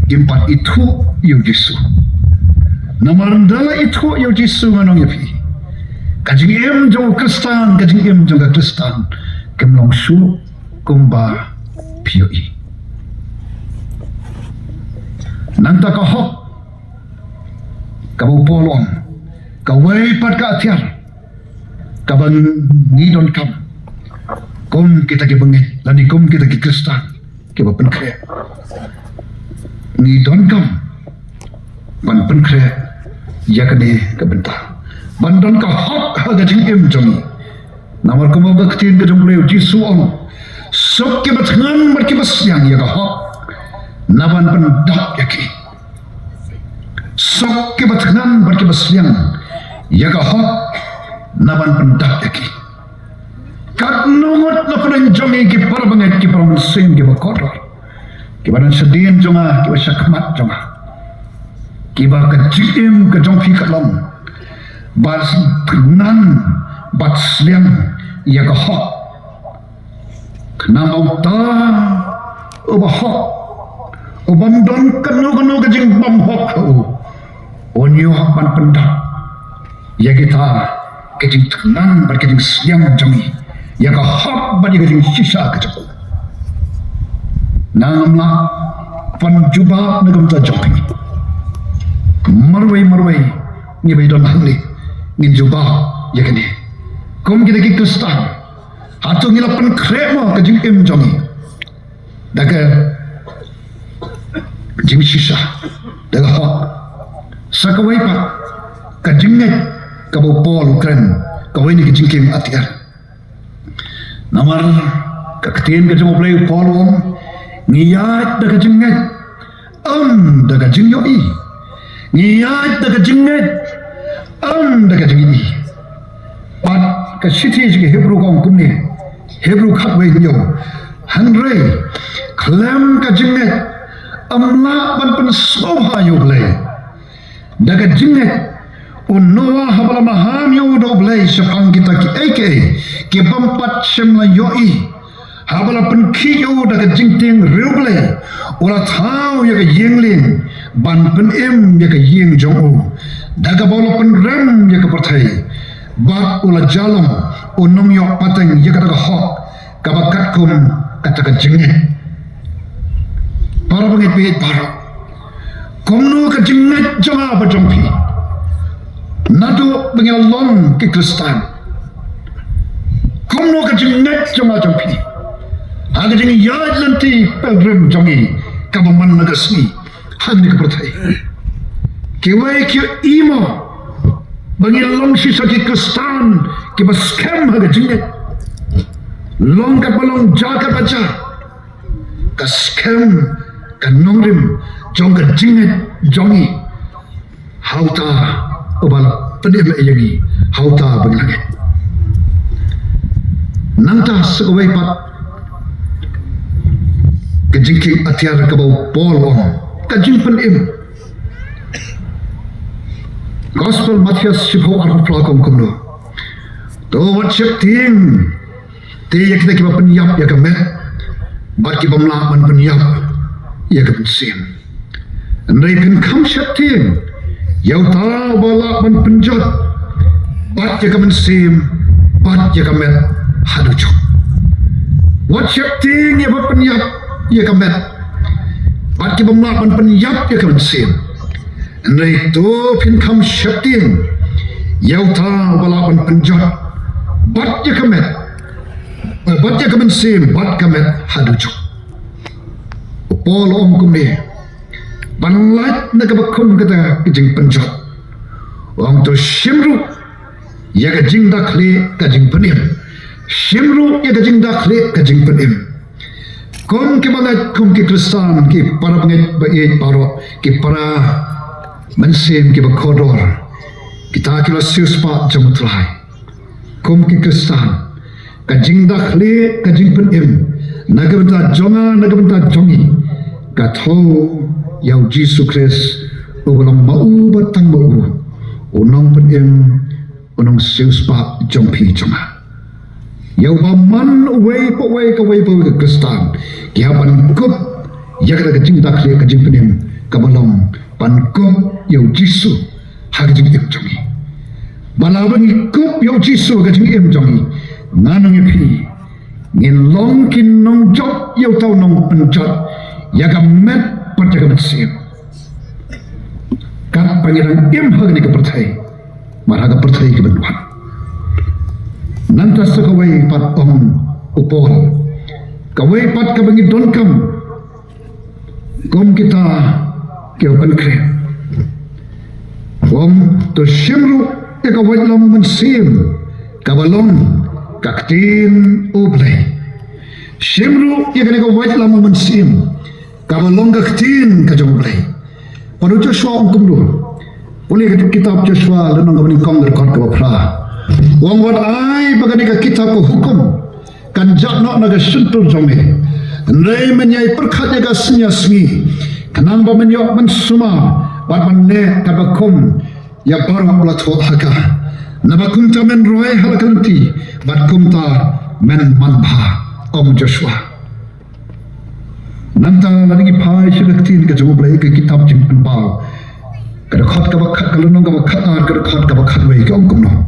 Kim pat ithuh ïa u Jisu. Namar ynda la ithuh ïa u Jisu, ngan ong ïa phi, ka jingim jong u Khristan, ka jingim jong ka Khristan kim long shuh kumba phi ïohi. Nangta ka hok, kaba u Paul u ong, kawei pat ka atiar kaba ngi donkam kum kita ki bangeit lane kum kita ki Khristan kiba pynkhreh. Ngi donkam ban pynkhreh ïa kane ka bynta, ban don ka hok ha ka jingim jong ngi. Namar kumba ka ktien ka jong u Blei, u Jisu u ong, suk kiba thngan bad kiba sliang ïa ka hok, naban pyndap ïa ki. Suk kiba thngan bad kiba sliang ïa ka hok, naban pyndap ïa ki. Katno ngut na pdeng jong ngi ki para bangeit, ki para mynsiem kiba kordor, kiba don shadien jong nga, kiba sha khmat jong nga, kiba ka jingim ka jong phi ka long ban thngan bad sliang ïa ka hok. Khnang ba uta uba hok, ubym don kano kano ka jingbymhok ha u, un ïoh ban pyndap ïa kita ki jingthngan bad ki jingsliang jong ngi ïa ka hok bad ïa ka jingshisha ka jong u. Ngam lah ban jubab na ka bynta jong phi. Marwei marwei ngi ba don hangne ngin jubab ïa kane. Kum kita ki Khristan, hato ngi la pynkhreh mo ka jingim jong ngi da ka jingshisha, da ka hok? Sa kawei pat, ka jingngeit kaba u Paul u kren, kawei na ki jingkieng atiar. Namar ka ktien ka jong U Blei, u Paul u ong, ngi ïaid da ka jingngeit, ym da ka jingïohi. Ngi ïaid da ka jingngeit, ym da ka jingïohi. Bad ka shithi jong ki Hebru ka ong kumne, Hebru khatwei hynñiew. Hynrei khlem ka jingngeit, ym lah ban pynsngewbha ïa U Blei. Da ka jingngeit, u Noah haba la maham ïa u da U Blei shaphang kita kiei kiei ki bym pat shym la ïohi, haba la pynkhih ïa u da ka jingtieng riewblei, u la thaw ïa ka ïing lieng ban pynim ïa ka ïing jong u, da kaba u la pynrem ïa ka pyrthei, bad u la jia long u nongïoh pateng ïa kata ka hok kaba katkum kata ka jingngeit. Para bangeit baieit baroh, kumno ka jingngeit jong nga bad jong phi naduh ba ngi la long ki Khristan? Kumno ka jingngeit jong nga jong phi ha ka jingïaid lynti pilgrim jong ngi kaba man la ka sngi hangne ka pyrthei? Kiwei ki ïohi mo ba ngi long shisha ki Khristan kiba skhem ha ka jingngeit, long katba long, jia katba jia, ka skhem, ka nongrim jong ka jingngeit jong ngi ha uta uba la pynim ïa ngi ha uta ba ngi la ngeit. Nangta sa kawei pat ka jingkieng atiar kaba u Paul u ong, ka jingpynim. Gospel Mathaios shiphew arphew phra ka ong kumno: To wat sheptieng te ïa kita kiba pynïap ïa ka met bad ki bym lah ban pynïap ïa ka mynsiem. Hynrei phin kham sheptieng ïa uta uba lah ban pynjot bad ïa ka mynsiem bad ïa ka met haduh juh. Wat sheptieng ïa ba pynïap ïa ka met bad ki bym lah ban pynïap ïa ka mynsiem. Hynrei to phin kham sheptieng ïa uta uba lah ban pynjot bad ïa ka met, eh, bad ïa ka mynsiem bad ka met haduh juh. U Paul u ong kumne ban lait na kaba khum kata ka jingpynjot. U ong to shim ruh ïa ka jingdakhlieh ka jingpynim. Shim ruh ïa ka jingdakhlieh ka jingpynim. Kum ki bangeit, kum ki Khristan, ki para bangeit baieit baroh, ki para mynsiem kiba kordor, kita ki la siewspah jong U Trai. Kum ki Khristan, ka jingdakhlieh ka jingpynim na ka bynta jong nga, na ka bynta jong ngi, ka thew ïa U Jisu Khrist uba long ma u bad tang ma u u nongpynim, u nongsiewspah jong phi jong nga. Ïa uba man uwei pa uwei, kawei pa kawei ka Khristan, ki hap ban kup ïa kata ka jingdakhlieh ka jingpynim kaba long ban kup ïa U Jisu ha ka jingim jong ngi. Ba la ba ngi kup ïa U Jisu ha ka jingim jong ngi, nga nong ïa phi ngin long ki nongjop ïa uta u nongpynjot ïa ka met bad ïa ka mynsiem. Katba ngi dang im ha kane ka pyrthei bad ha ka pyrthei kaban wan. Nangta sa kawei pat, ong u Paul, kawei pat kaba ngi donkam kum kita kiba pynkhreh. Ong to shim ruh ïa ka waitlam u mynsiem kaba long ka ktien U Blei. Shim ruh ïa kane ka waitlam u mynsiem kaba long ka ktien ka jong U Blei. Bad u Joshua u ong kumno? Pule ka kitab Joshua lynnong kaba nyngkong, ka dkhot kaba phra. U ong wat ai ba kane ka kitab ka hukum kan jah noh na ka shyntur jong me. Hynrei men ïai pyrkhat ïa ka sngi ar sngi, khnang ba men ïoh ban sumar bad ban leh katba kum ïa baroh ba la thoh ha ka. Naba kumta men roi ha la ka lynti bad kumta men manbha, ong Joshua. Nangta lada ngi phai sha ka ktien ka jong U Blei, ka kitab Jingpynpaw, ka dkhot kaba khat, ka lynnong kaba khatar, ka dkhot kaba khatwei, ka ong kumno?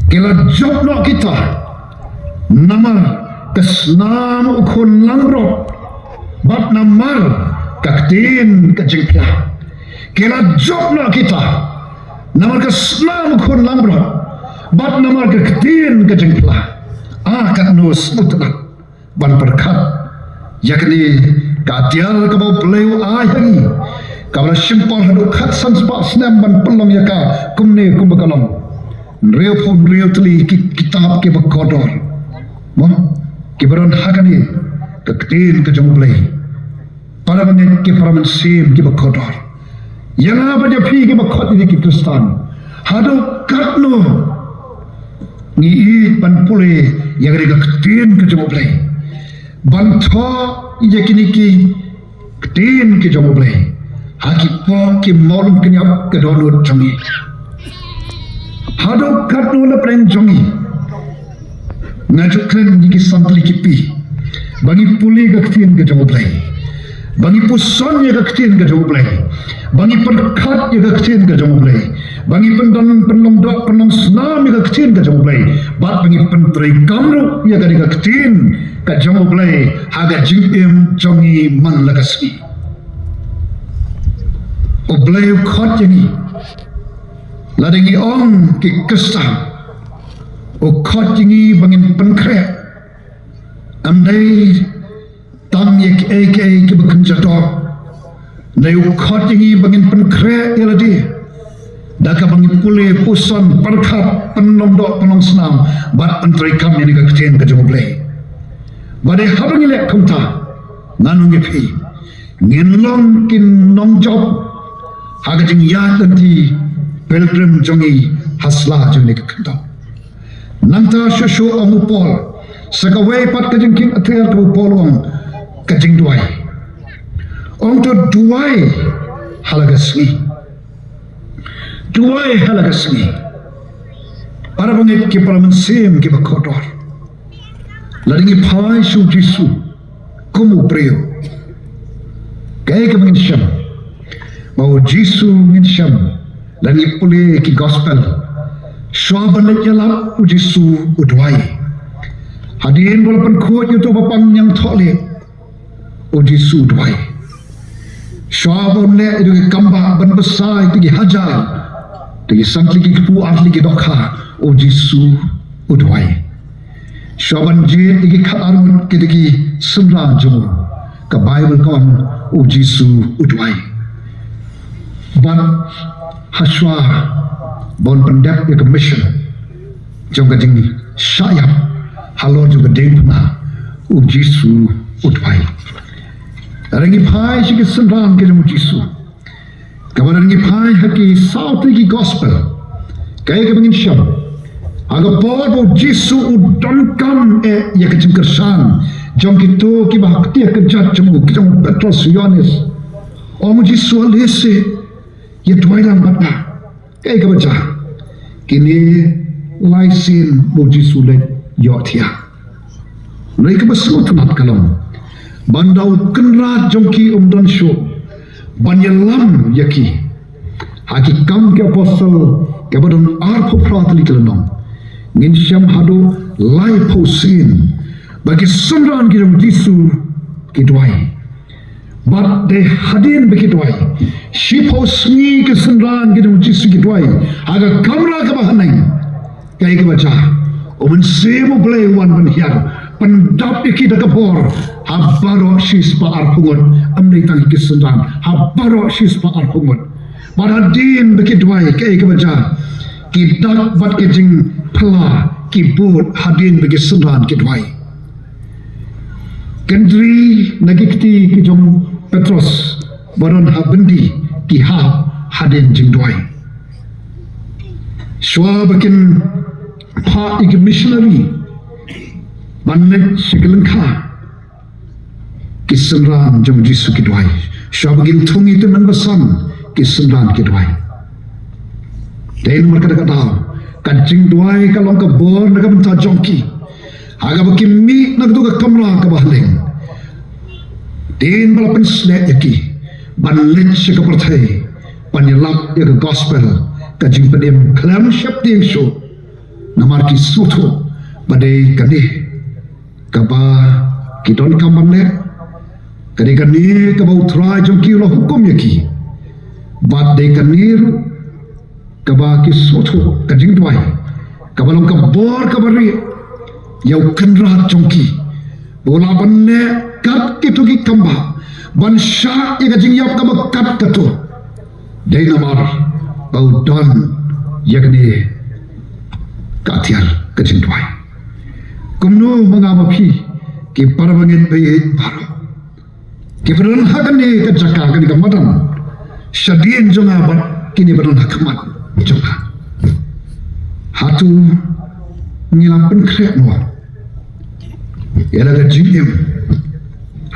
Ki la jop noh kita namar ka snam u khun langbrot bad namar ka ktien ka jingphla. Ki la jop noh kita namar ka snam u khun langbrot bad namar ka ktien ka jingphla. Ah, katno sngewtynnat ban pyrkhat ïa kane ka atiar kaba U Blei u ai ha ngi, kaba la shim por haduh khatsan spah snem ban pynlong ïa ka kumne kumba ka long. Hynriewphew hynriew tylli ki kitab kiba kordor, mo, kiba don ha kane ka ktien ka jong U Blei. Para bangeit ki para mynsiem kiba kordor, ïa nga bad ïa phi kiba khot ïa ki Khristan, haduh katno ngi ïeit ban pule ïa kane ka ktien ka jong U Blei, ban thoh ïa kine ki ktien ki jong U Blei ha ki pok ki mawlynngoh ka dohnud jong ngi, haduh katno na pdeng jong ngi. Nga ju kren ïa ki san tylli ki P, ba ngi pule ka ktien ka jong U Blei, ba ngi puson ïa ka ktien ka jong U Blei, ba ngi pyrkhat ïa ka ktien ka jong U Blei, ba ngi pyndon pynlong doh pynlong snam ïa ka ktien ka jong U Blei, bad ba ngi pyntreikam ruh ïa kane ka ktien ka jong U Blei ha ka jingim jong ngi man la ka sngi. U Blei u khot ïa ngi, lada ngi ong ki Khristan, u khot ïa ngi ba ngin pynkhreh, ym dei tang ïa kiei kiei kiba kynja doh. Hynrei u khot ïa ngi ba ngin pynkhreh ïa lade da kaba ngi pule, puson, pyrkhat, pynlong doh pynlong snam bad pyntreikam ïa kane ka ktien ka jong U Blei. Bad haba ngi leh kumta, ngan ong ïa phi, ngin long ki nongjop ha ka jingïaid lynti pilgrim jong ngi ha sla jong kane ka khyndew. Nangta shuh shuh ong u Paul, sa kawei pat ka jingkheiñ atiar kaba u Paul u ong, ka jingduwai. Ong to duwai ha la ka sngi. Duwai ha la ka sngi. Para bangeit ki para mynsiem kiba kordor, lada ngi phai sha u Jisu kum u briew, kaei kaba ngin shem? Ba u Jisu, ngin shem, lada ngi pule ki gospel, shuwa ban leit ïalap u Jisu u duwai. Hadien ba la pynkhuid ïa uto ba pang ñiangthohlieh, u Jisu u duwai. Shuwa ban leh ïa ki kambah ban bsa ïa ki hajar, ïa ki san tylli ki kpu ar tylli ki dohkha, u Jisu u duwai. Shuwa ban jied ïa ki khatar ngut ki, ki synran jong u, ka Baibl ka ong u Jisu u duwai. Bad ha shuwa ban pyndep ïa ka mission jong ka jingshah ïap halor jong ka diengphna, u Jisu u duwai. Lada ngi phai sha ki synran ki jong u Jisu, kaba lada ngi phai ha ki saw tylli ki gospel, kaei kaba ngin shem? Ha ka por ba u Jisu u donkam eh ïa ka jingkyrshan jong kito kiba ha kti ha kjat jong u, ki jong u Petros, Ïoannis, ong u Jisu, lehse ïa duwai lang bad nga. Kaei kaba jia? Kine lai sien ba u Jisu u leit ïohthiah. Hynrei kaba sngewtynnat ka long, ban da u Kynrad jong ki um don shuh ban ïalam ïa ki. Ha Ki Kam ki Apostol kaba don arphew phra tylli ki lynnong, ngin shem haduh laiphew sien ba ki synran ki jong u Jisu ki duwai. Bad dei hadien ba ki duwai, shiphew sngi ki synran ki jong u Jisu ki duwai ha ka kamra kaba haneng. Kaei kaba jia? U Mynsiem u Blei u wan ban hiar, pyndap ïa ki da ka bor ha baroh shispah arphew ngut. Ym dei tang ki synran, ha baroh shispah arphew ngut. Bad hadien ba ki duwai, kaei kaba jia? Ki dak bad ki jingphylla ki bud hadien ba ki synran ki duwai. Kynjri na ki kti ki jong u Petros ba don ha byndi ki hap hadien jingduwai. Shuwa ba kin phah ïa ki missionary ban leit sha ki lyngkha, ki synran jong u Jisu ki duwai. Shuwa ba kin thung ïa ki tymmen basan, ki synran ki duwai. Dei namar kata ka daw ka jingduwai ka long ka bor na ka bynta jong ki, ha kaba ki mih na kato ka kamra kaba haneng. Hadien ba la pynshlur ïa ki ban leit sha ka pyrthei ban ïalap ïa ka gospel, ka jingpynim khlem sheptieng shuh, namar ki sngewthuh ba dei kane kaba ki donkam ban leh. Ka dei kane kaba u Trai jong ki u la hukum ïa ki. Bad dei kane ruh kaba ki sngewthuh, ka jingduwai kaba long ka bor kaba rieh ïa u Kynrad jong ki, ba u lah ban leh kat kito ki kambah, ban shah ïa ka jingïap kaba kat kato. Dei namar ba u don ïa kane ka atiar ka jingduwai. Kumno ma nga ma phi ki para bangeit baieit baroh kiba don ha kane ka jaka, kane ka madan, shadien jong nga bad kine ba don ha khmat jong nga? Hato ngi la pynkhreh mo ïa la ka jingim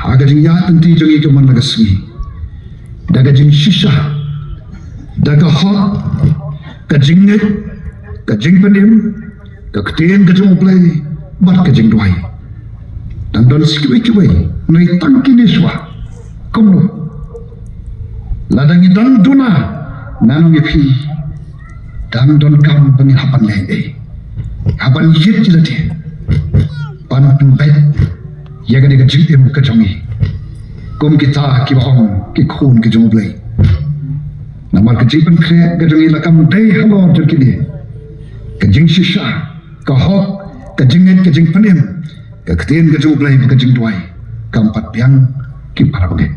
ha ka jingïaid lynti jong ngi kumne la ka sngi, da ka jingshisha, da ka hok, ka jingngeit, ka jingpynim, ka ktien ka jong U Blei bad ka jingduwai? Dang don sa kiwei kiwei, nai tang kine shuwa. Kumno lada ngi dang duna, nga ong ïa phi, dang donkam ba ngin hap ban leh ei, hap ban ïit ïa lade ban pynbeit ïa kane ka jingim ka jong ngi kum kita kiba ong ki khun ki jong U Blei. Namar ka jingpynkhreh ka jong ngi la kam dei halor jong kine, ka jingshisha, ka hok, ka jingngeit, ka jingpynim, ka ktien ka jong U Blei bad ka jingduwai. Kam pat biang ki para bangeit.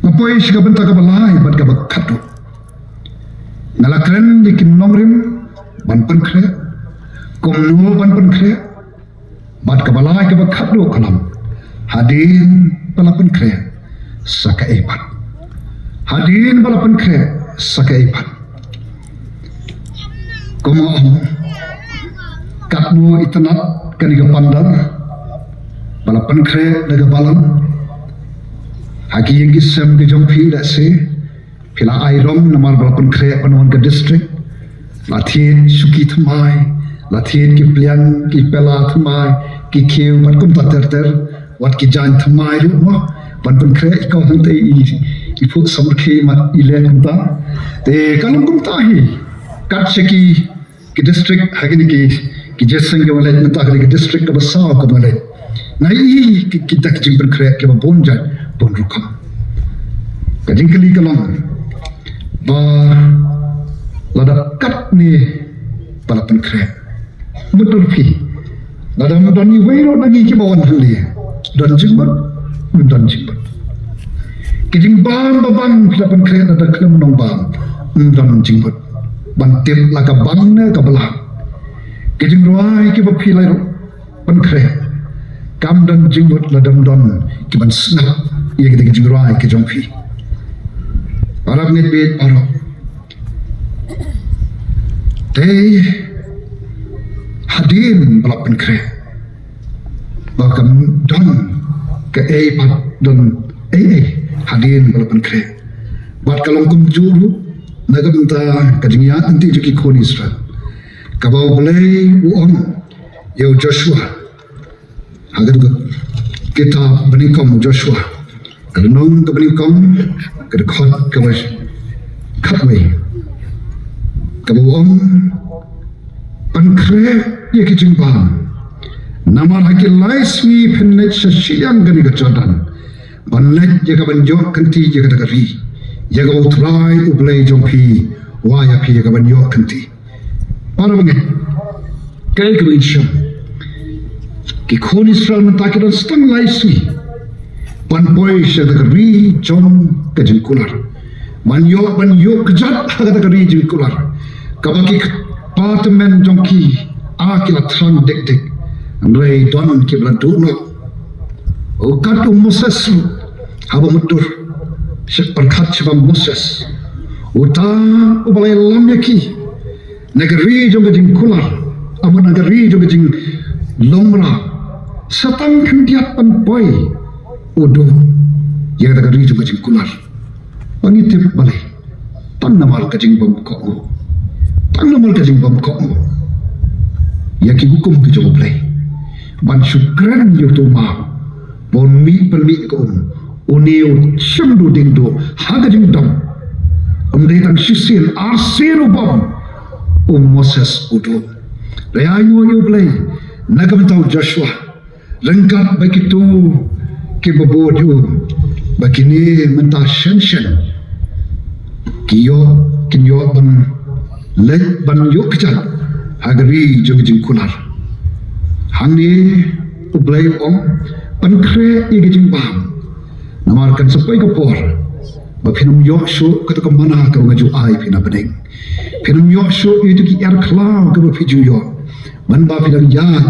Nga poi sha ka bynta kaba lai bad kaba khatduh. Nga la kren ïa ki nongrim ban pynkhreh, kumno ban pynkhreh, bad kaba lai kaba khatduh ka long, hadien ba la pynkhreh sa kaei pat. Hadien ba la pynkhreh sa kaei pat. Kumno, katno itynnad kane ka pandal ba la pynkhreh da ka balang ha ki ïing ki sem ki jong phi, lehse phi la ai rong namar ba la pynkhreh ban wan ka district. La thied shuki thymmai, la thied ki pliang ki pela thymmai, ki khiew bad kumta ter ter. Wat ki jaiñ thymmai ruh mo, ban pynkhreh ïa ka hangta i, i phuh samrkhie mat i leh kumta. Te ka long kumta hi kat sha ki ki district ha kine ki, ki jingïaseng kiba leit mynta ha kine ki district kaba saw kaba leit. Nga i ki, kita ki jingpynkhreh kiba bun jait bun rukom. Ka jingkylli ka long ba lada katne ba la pynkhreh, mutdur phi, lada ym don iwei ruh na ngi kiba wan hangne, don jingmut? Ym don jingmut. Ki jingbam ba bang phi la pynkhreh, lada khlem nongbam, ym don jingmut ban tip la ka bang ne ka blang. Ki jingrwai kiba phi la pynkhreh, kam don jingmut lada ym don ki ban sngap ïa kita ki jingrwai ki jong phi. Para bangeit baieit baroh, te hadien ba la pynkhreh, ba kam don kaei pat, don ei ei hadien ba la pynkhreh. Bad ka long kumjuh ruh na ka bynta ka jingïaid lynti jong ki khun Israel, kaba U Blei u ong ïa u Joshua ha ka kitab Banyngkong u Joshua, ka lynnong kaba nyngkong, ka dkhot kaba khatwei, kaba u ong, pynkhreh ïa ki jingbam, namar ha ki lai sngi phin leit sha shiliang kane ka Jordan ban leit ïa ka ban ïoh kynti ïa kata ka ri, ïa kaba U Trai U Blei jong phi u ai ïa phi ïa ka ban ïoh kynti. Para bangeit, kaei kaba ngin shem? Ki khun Israel mynta ki don sa tang lai sngi ban poi sha kata ka ri jong ka jingkular, ban ïoh, ban ïoh kjat ha kata ka ri jingkular kaba ki kpa tymmen jong ki, a, ki la thrang dik dik. Hynrei don kiba la duh noh. U kat u Moses ruh, haba mutdur, sha pyrkhat sha ba Moses, uta uba la ïalam ïa ki na ka ri jong ka jingkular, amut na ka ri jong ka jinglong mraw, sa tang khyndiat ban poi u duh ïa kata ka ri jong ka jingkular. Ba ngi tip balei? Tang namar ka jingbymkohnguh. Tang namar ka jingbymkohnguh ïa ki hukum ki jong U Blei, ban shu kren ïa uto u maw ba un mih pynmih ka um. Une u shim duh dieng duh ha ka jingdom. Ym dei tang shisien, arsien u bom, u Moses u duh. Hynrei ainguh ïa U Blei na ka bynta u Joshua, ryngkat bad kito kiba bud ïa u, ba kine mynta shen shen ki ïoh, kin ïoh ban leit ban ïoh kjat ha ka ri jong ka jingkular. Hangne U Blei u ong, pynkhreh ïa ka jingbam, namar kan sa poi ka por ba phin ym ïoh shuh kata ka manna kaba nga ju ai phi na bneng. Phin ym ïoh shuh ïa kito ki ïar khlaw kaba phi ju ïoh, ban ba phi dang ïaid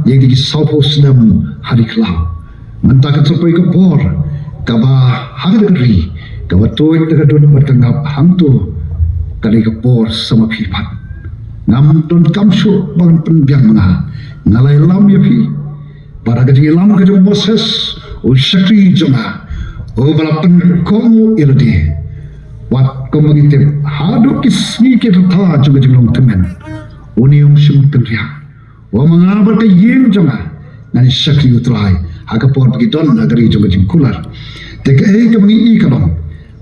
ïa kito ki sawphew snem ha ri khlaw. Mynta ka dei ka por kaba ha kata ka ri kaba tuid da ka dud bad ka ngap, hangto ka dei ka por sa ma phi pat. Ngam donkam shuh ba ngan pynbiang ma nga. Nga la ïalam ïa phi. Bad ha ka jingïalam ka jong u Moses, u shakri jong nga, uba la pynkohnguh ïa lade. Wat kumba ngi tip, haduh ki sngi ki rta jong ka jinglong tymmen, une um shym kynriah. Wat ma nga bad ka ïing jong nga, ngan shakri U Trai, ha ka por ba ki don ha ka ri jong ka jingkular. Te kaei kaba ngi i ka long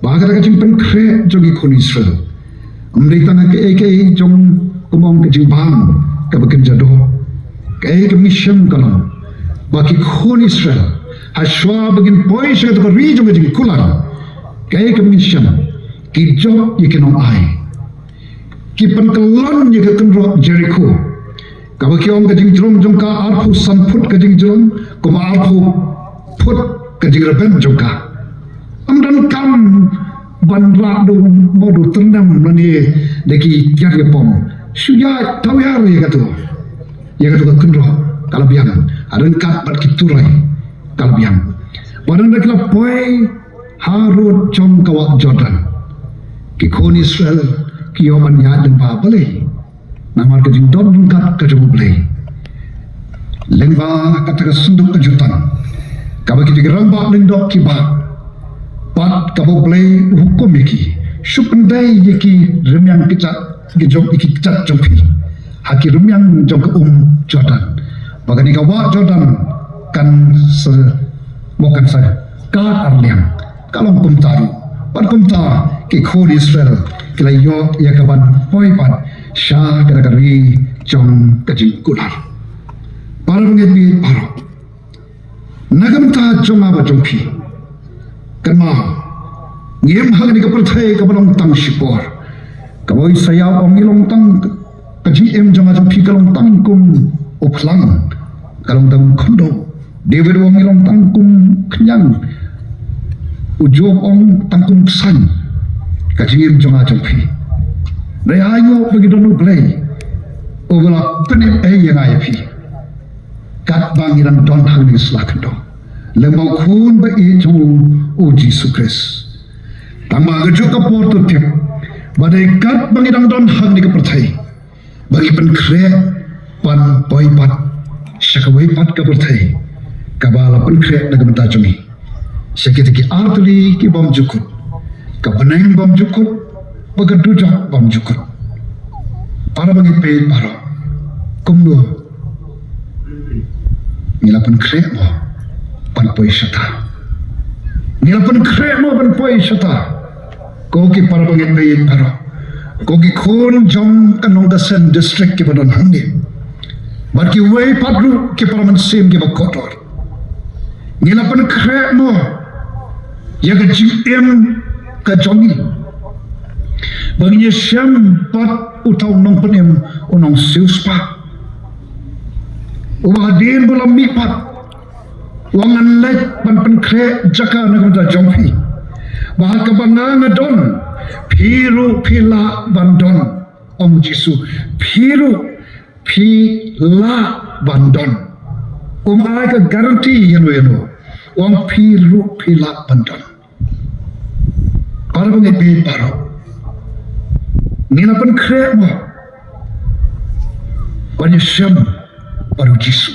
ba kata ka jingpynkhreh jong ki khun Israel ym dei tang kaei kaei jong kumba ong ka jingbam kaba kynja doh. Kaei kaba ngi shem ka long ba ki khun Israel, ha shuwa ba kin poi sha kata ka ri jong ka jingkular, kaei kaba ngi shem, ki jop ïa ki nongai. Ki pynkyllon ïa ka kynroh Jerikho, kaba ki ong ka jingjrong jong ka arphew san phut ka jingjrong, kumba arphew phut ka jingrben jong ka. Ym donkam ban rah da u mawdong tyrnem lane da ki tiar ïapom. Shu ïaid thaw ïar ïa kato, ïa kato ka kynroh, ka la biang. Ryngkat bad ki turoi, ka la biang. Bad hynda ki la poi harud jong ka wah Jordan, ki khun Israel ki ïoh ban ïaid lyngba balei? Namar ka jingdon ryngkat ka jong U Blei. Lyngba kata ka synduk ka jutang, kaba ki rangbah lyngdoh ki bah, bad kaba U Blei u hukum ïa ki, shu pyndei ïa ki rmiang kjat, ki jong ïa ki kjat jong phi ha ki rmiang jong ka um Jordan, ba kane ka wah Jordan kan sa, mo kan sa kad ar liang. Ka long kumta ruh, bad kumta ki khun Israel ki la ïoh ïa ka ban poi pat sha kata ka ri jong ka jingkular. Para bangeit baroh, na ka bynta jong nga bad jong phi, kynmaw, ngi im ha kane ka pyrthei kaba long tang shipor, kaba u Isaïah u ong ngi long tang, ka jingim jong nga jong phi ka long tang kum u phlang, ka long tang khyndew. David u ong ngi long tang kum khñiang. U Job u ong tang kum ksaiñ. Ka jingim jong nga jong phi, hynrei ai nguh ba ngi don U Blei uba la pynim ei ïa nga ïa phi, katba ngi dang don ha kane ka sla khyndew, lyngba u Khun ba ïeit jong u, u Jisu Khrist. Tang ba ha kajuh ka por to tip ba dei katba ngi dang don ha kane ka pyrthei ba ngi pynkhreh ban poi pat sha kawei pat ka pyrthei kaba la pynkhreh na ka bynta jong ngi, sha kita ki artylli ki bymjukut, ka bneng bymjukut, bad ka dujok bymjukut. Para bangeit baroh, kumno, ngi la pynkhreh mo ban poi shata? Ngi la pynkhreh mo ban poi shata? Ko ki para bangeit baroh, ko ki khun jong ka Nongkasen District kiba don hangne, bad kiwei pat ruh ki para mynsiem kiba kordor, ngi la pynkhreh mo ïa ka jingim ka jong ngi, ba ngin ïashem bad uta u nongpynim, u nongsiewspah, uba hadien ba u la mihpat u ong ngan leit ban pynkhreh jaka na ka bynta jong phi, ba ha kaba nga nga don, phi ruh phi lah ban don. Ong Jisu, phi ruh phi lah ban don. Um ai ka guarantee ïano ïano, u ong phi ruh phi lah ban don. Para bangeit baroh, ngi la pynkhreh mo ban ïashem bad u Jisu?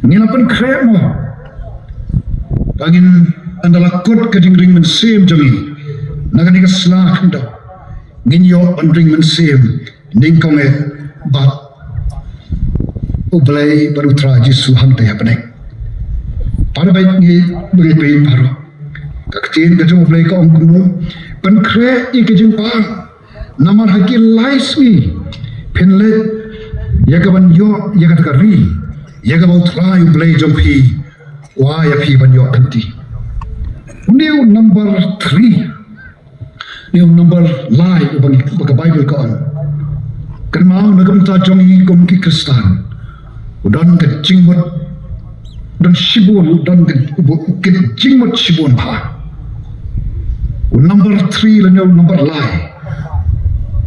Ngi la pynkhreh mo ba ngin, ynda la kut ka jingring mynsiem jong ngi na kane ka sla khyndew, ngin ïoh ban ring mynsiem nyngkong eh bad U Blei bad U Trai Jisu hangta ha bneng? Para bangeit, bangeit baroh, ka ktien ka jong U Blei ka ong kumno? Pynkhreh ïa ka jingbam, namar ha ki lai sngi phin leit ïa kaban ïoh ïa kata ka ri, ïa kaba U Trai U Blei jong phi u ai ïa phi ban ïoh kynti. Une u number three, une u number lai uba ngi, uba ka Baibl ka ong. Kynmaw, na ka bynta jong ngi kum ki Khristan, u don ka jingmut, don shibun, u don ka, u, u, ka jingmut shibun bha. U number three lane u number lai.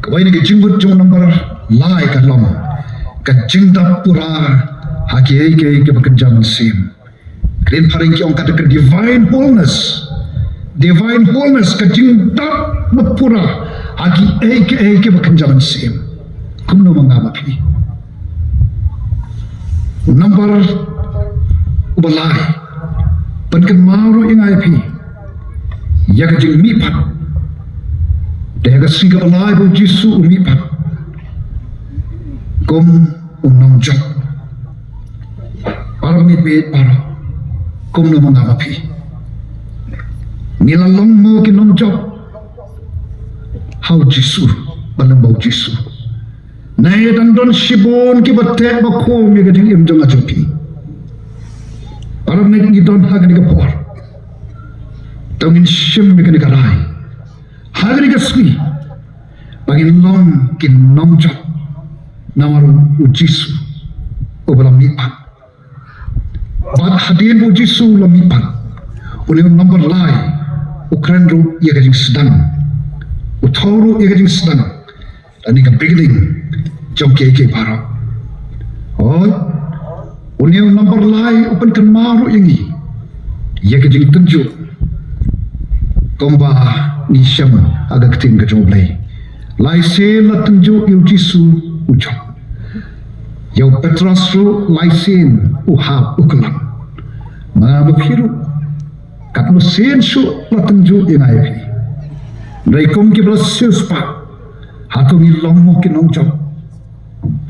Kawei na ki jingmut jong u number lai ka long ka jingdap pura ha kiei kiei kiba kynja mynsiem. Ka dei phareng ki ong kata ka divine wholeness. Divine wholeness, ka jingdap ba pura ha kiei kiei kiba kynja mynsiem. Kumno ma nga ma phi? Number uba lai. Pynkynmaw ruh ïa nga ïa phi ïa ka jingmihpat. Te ïa ka sngi kaba lai ba u Jisu u mihpat kum u nongjop. Para bangeit, bad para kumno ma nga ma phi? Ngi la long mo ki nongjop ha u Jisu, ba long ba u Jisu. Ngi dang don shibun kiba teh ba khum ïa ka jingim jong nga jong phi. Para bangeit, ngi don ha kane ka por. To ngin shim ïa kane ka rai ha kane ka sngi ba ngin long ki nongjop namar u Jisu uba la mihpat. Bad hadien ba u Jisu u la mihpat, une u number lai u kren ruh ïa ka jingsdang, u thew ruh ïa ka jingsdang. Kane ka beginning jong kiei kiei baroh. Hooid, une u number lai u pynkynmaw ruh ïa ngi ïa ka jingtynjuh kumba ngi shem ha ka ktien ka jong U Blei. Lai sien la tynjuh ïa u Jisu u jop. Ïa u Petros ruh lai sien u hap u khlad. Ma nga ma phi ruh, katno sien shuh la tynjuh ïa nga ïa phi? Hynrei kum kiba la siewspah, hato ngi long mo ki nongjop?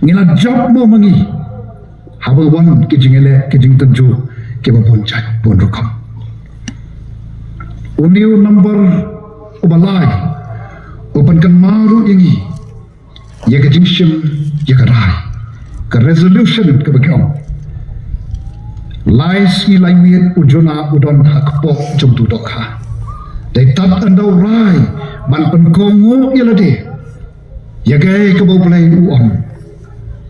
Ngi la jop mo ma ngi haba wan ki jingïaleh, ki jingtynjuh kiba bun jait bun rukom? Une u number uba lai u pynkynmaw ruh ïa ngi ïa ka jingshim, ïa ka rai, ka resolution kaba ki ong. Lai sngi lai miet u Jona u don ha kpoh jong utu u dohkha. Dei tad ynda u rai ban pynkohnguh ïa lade ïa kaei kaba U Blei u ong,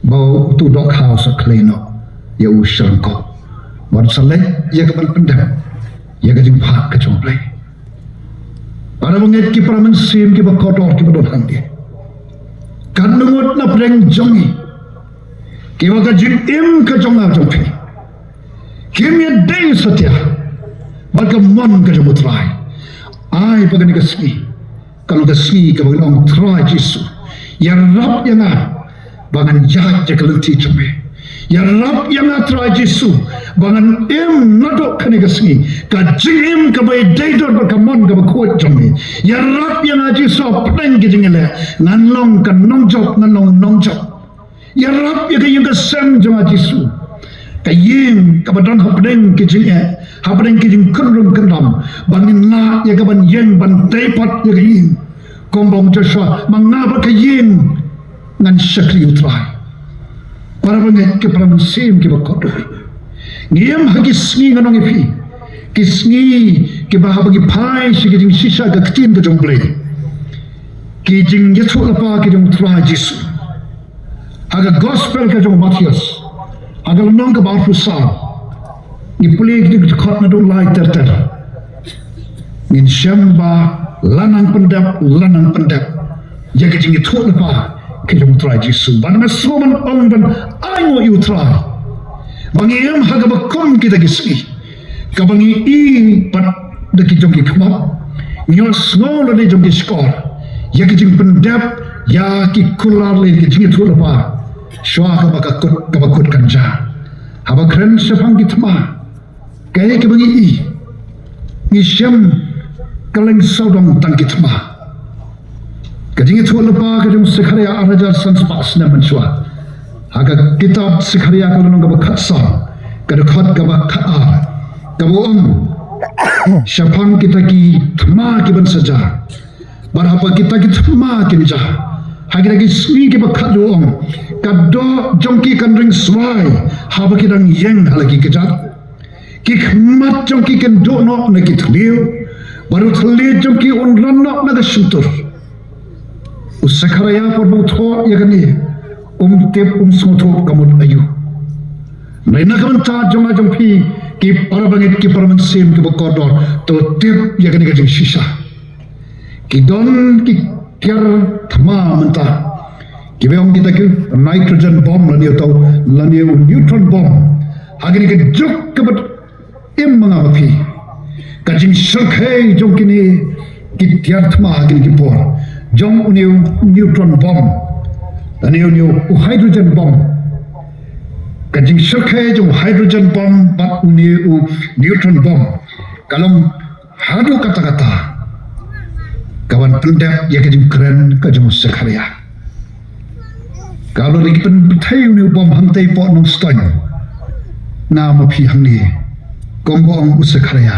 ba utu u dohkha u sa khlei noh ïa u sha ryngkoh, bad u sa leit ïa ka ban pyndep ïa ka jingphah ka jong U Blei. Para bangeit, ki para mynsiem kiba kordor kiba don hangne, katno ngut na pdeng jong ngi kiba ka jingim ka jong nga jong phi kim ïadei satia bad ka mon ka jong U Trai? Ai ba kane ka sngi kan long ka sngi kaba ngi ong, Trai Jisu, ïarap ïa nga ba ngan ïaid ïa ka lynti jong me. Ïarap ïa nga Trai Jisu ba ngan im naduh kane ka sngi ka jingim kaba ïadei dur bad ka mon kaba khuid jong me. Ïarap ïa nga Jisu, hapdeng ka jingïaleh ngan long ka nongjop, ngan long nongjop. Ïarap ïa ka ïing ka sem jong nga Jisu, ka ïing kaba don hapdeng ki jingeh, hapdeng ki jingkynrum kyndam, ba ngin lah ïa ka ban ïeng ban tei pat ïa ka ïing. Kumba ong Joshua, ma nga bad ka ïing ngan shakri ïa U Trai. Para bangeit, ki para mynsiem kiba kordor, ngi im ha ki sngi, ngan ong ïa phi, ki sngi kiba haba ngi phai sha ki jingshisha ka ktien ka jong U Blei, ki jingïathuhlypa ki jong U Trai Jisu. Ha ka gospel ka jong u Mathaios, ha ka lynnong kaba arphew saw, ngi pule ki dkhot naduh lai ter ter, ngin shem ba la nang pyndep, la nang pyndep ïa ka jingïathuhlypa ka jong U Trai Jisu. Bad nga sngew ban ong ban ainguh ïa U Trai ba ngi im ha kaba kum kita ki sngi, kaba ngi i pat da ki jong ki khmat, ngi ïohsngew lade jong ki shkor ïa ki jingpyndep ïa ki kular lane ki jingïathuhlypa shuwa kaba ka kut, kaba kut kan jia. Haba kren shaphang ki thma, kaei kaba ngi i? Ngi shem kylleng sawdong tang ki thma. Ka jingïathuhlypa ka jong u Sekharïah ar hajar san spah snem mynshuwa. Ha ka kitab Sekharïah ka lynnong kaba khatsaw, ka dkhot kaba khatar, kaba ong shaphang kita ki thma ki ban sa jia. Bad haba kita ki thma kin jia, ha kita ki sngi kiba khatduh, ong, ka doh jong ki kan ring swai haba ki dang ïeng ha la ki kjat. Ki khmat jong ki kin duh noh na ki thliew, bad u thylliej jong ki un ran noh na ka shyntur. U Sekharïah por ba u thoh ïa kane, um tip, um sngewthuh ka mut aïu. Hynrei na ka bynta jong nga jong phi, ki para bangeit, ki para mynsiem kiba kordor, to tip ïa kane ka jingshisha. Ki don ki tiar thma mynta kiba ong kita ki nitrogen bomb lane uto lane u neutron bomb. Ha kane ka juk kaba im ma nga ma phi, ka jingshyrkhei jong kine ki tiar thma ha kine ki por, jong une u neutron bomb lane une u hydrogen bomb. Ka jingshyrkhei jong u hydrogen bomb bad une u neutron bomb ka long haduh katta katta kaban pyndep ïa ka jingkren ka jong u Sekharia. Ka long ïa ki pynpyrthei une u bym hangtei poh Nongstoiñ. Nga ma phi hangne kumba ong u Sekharia,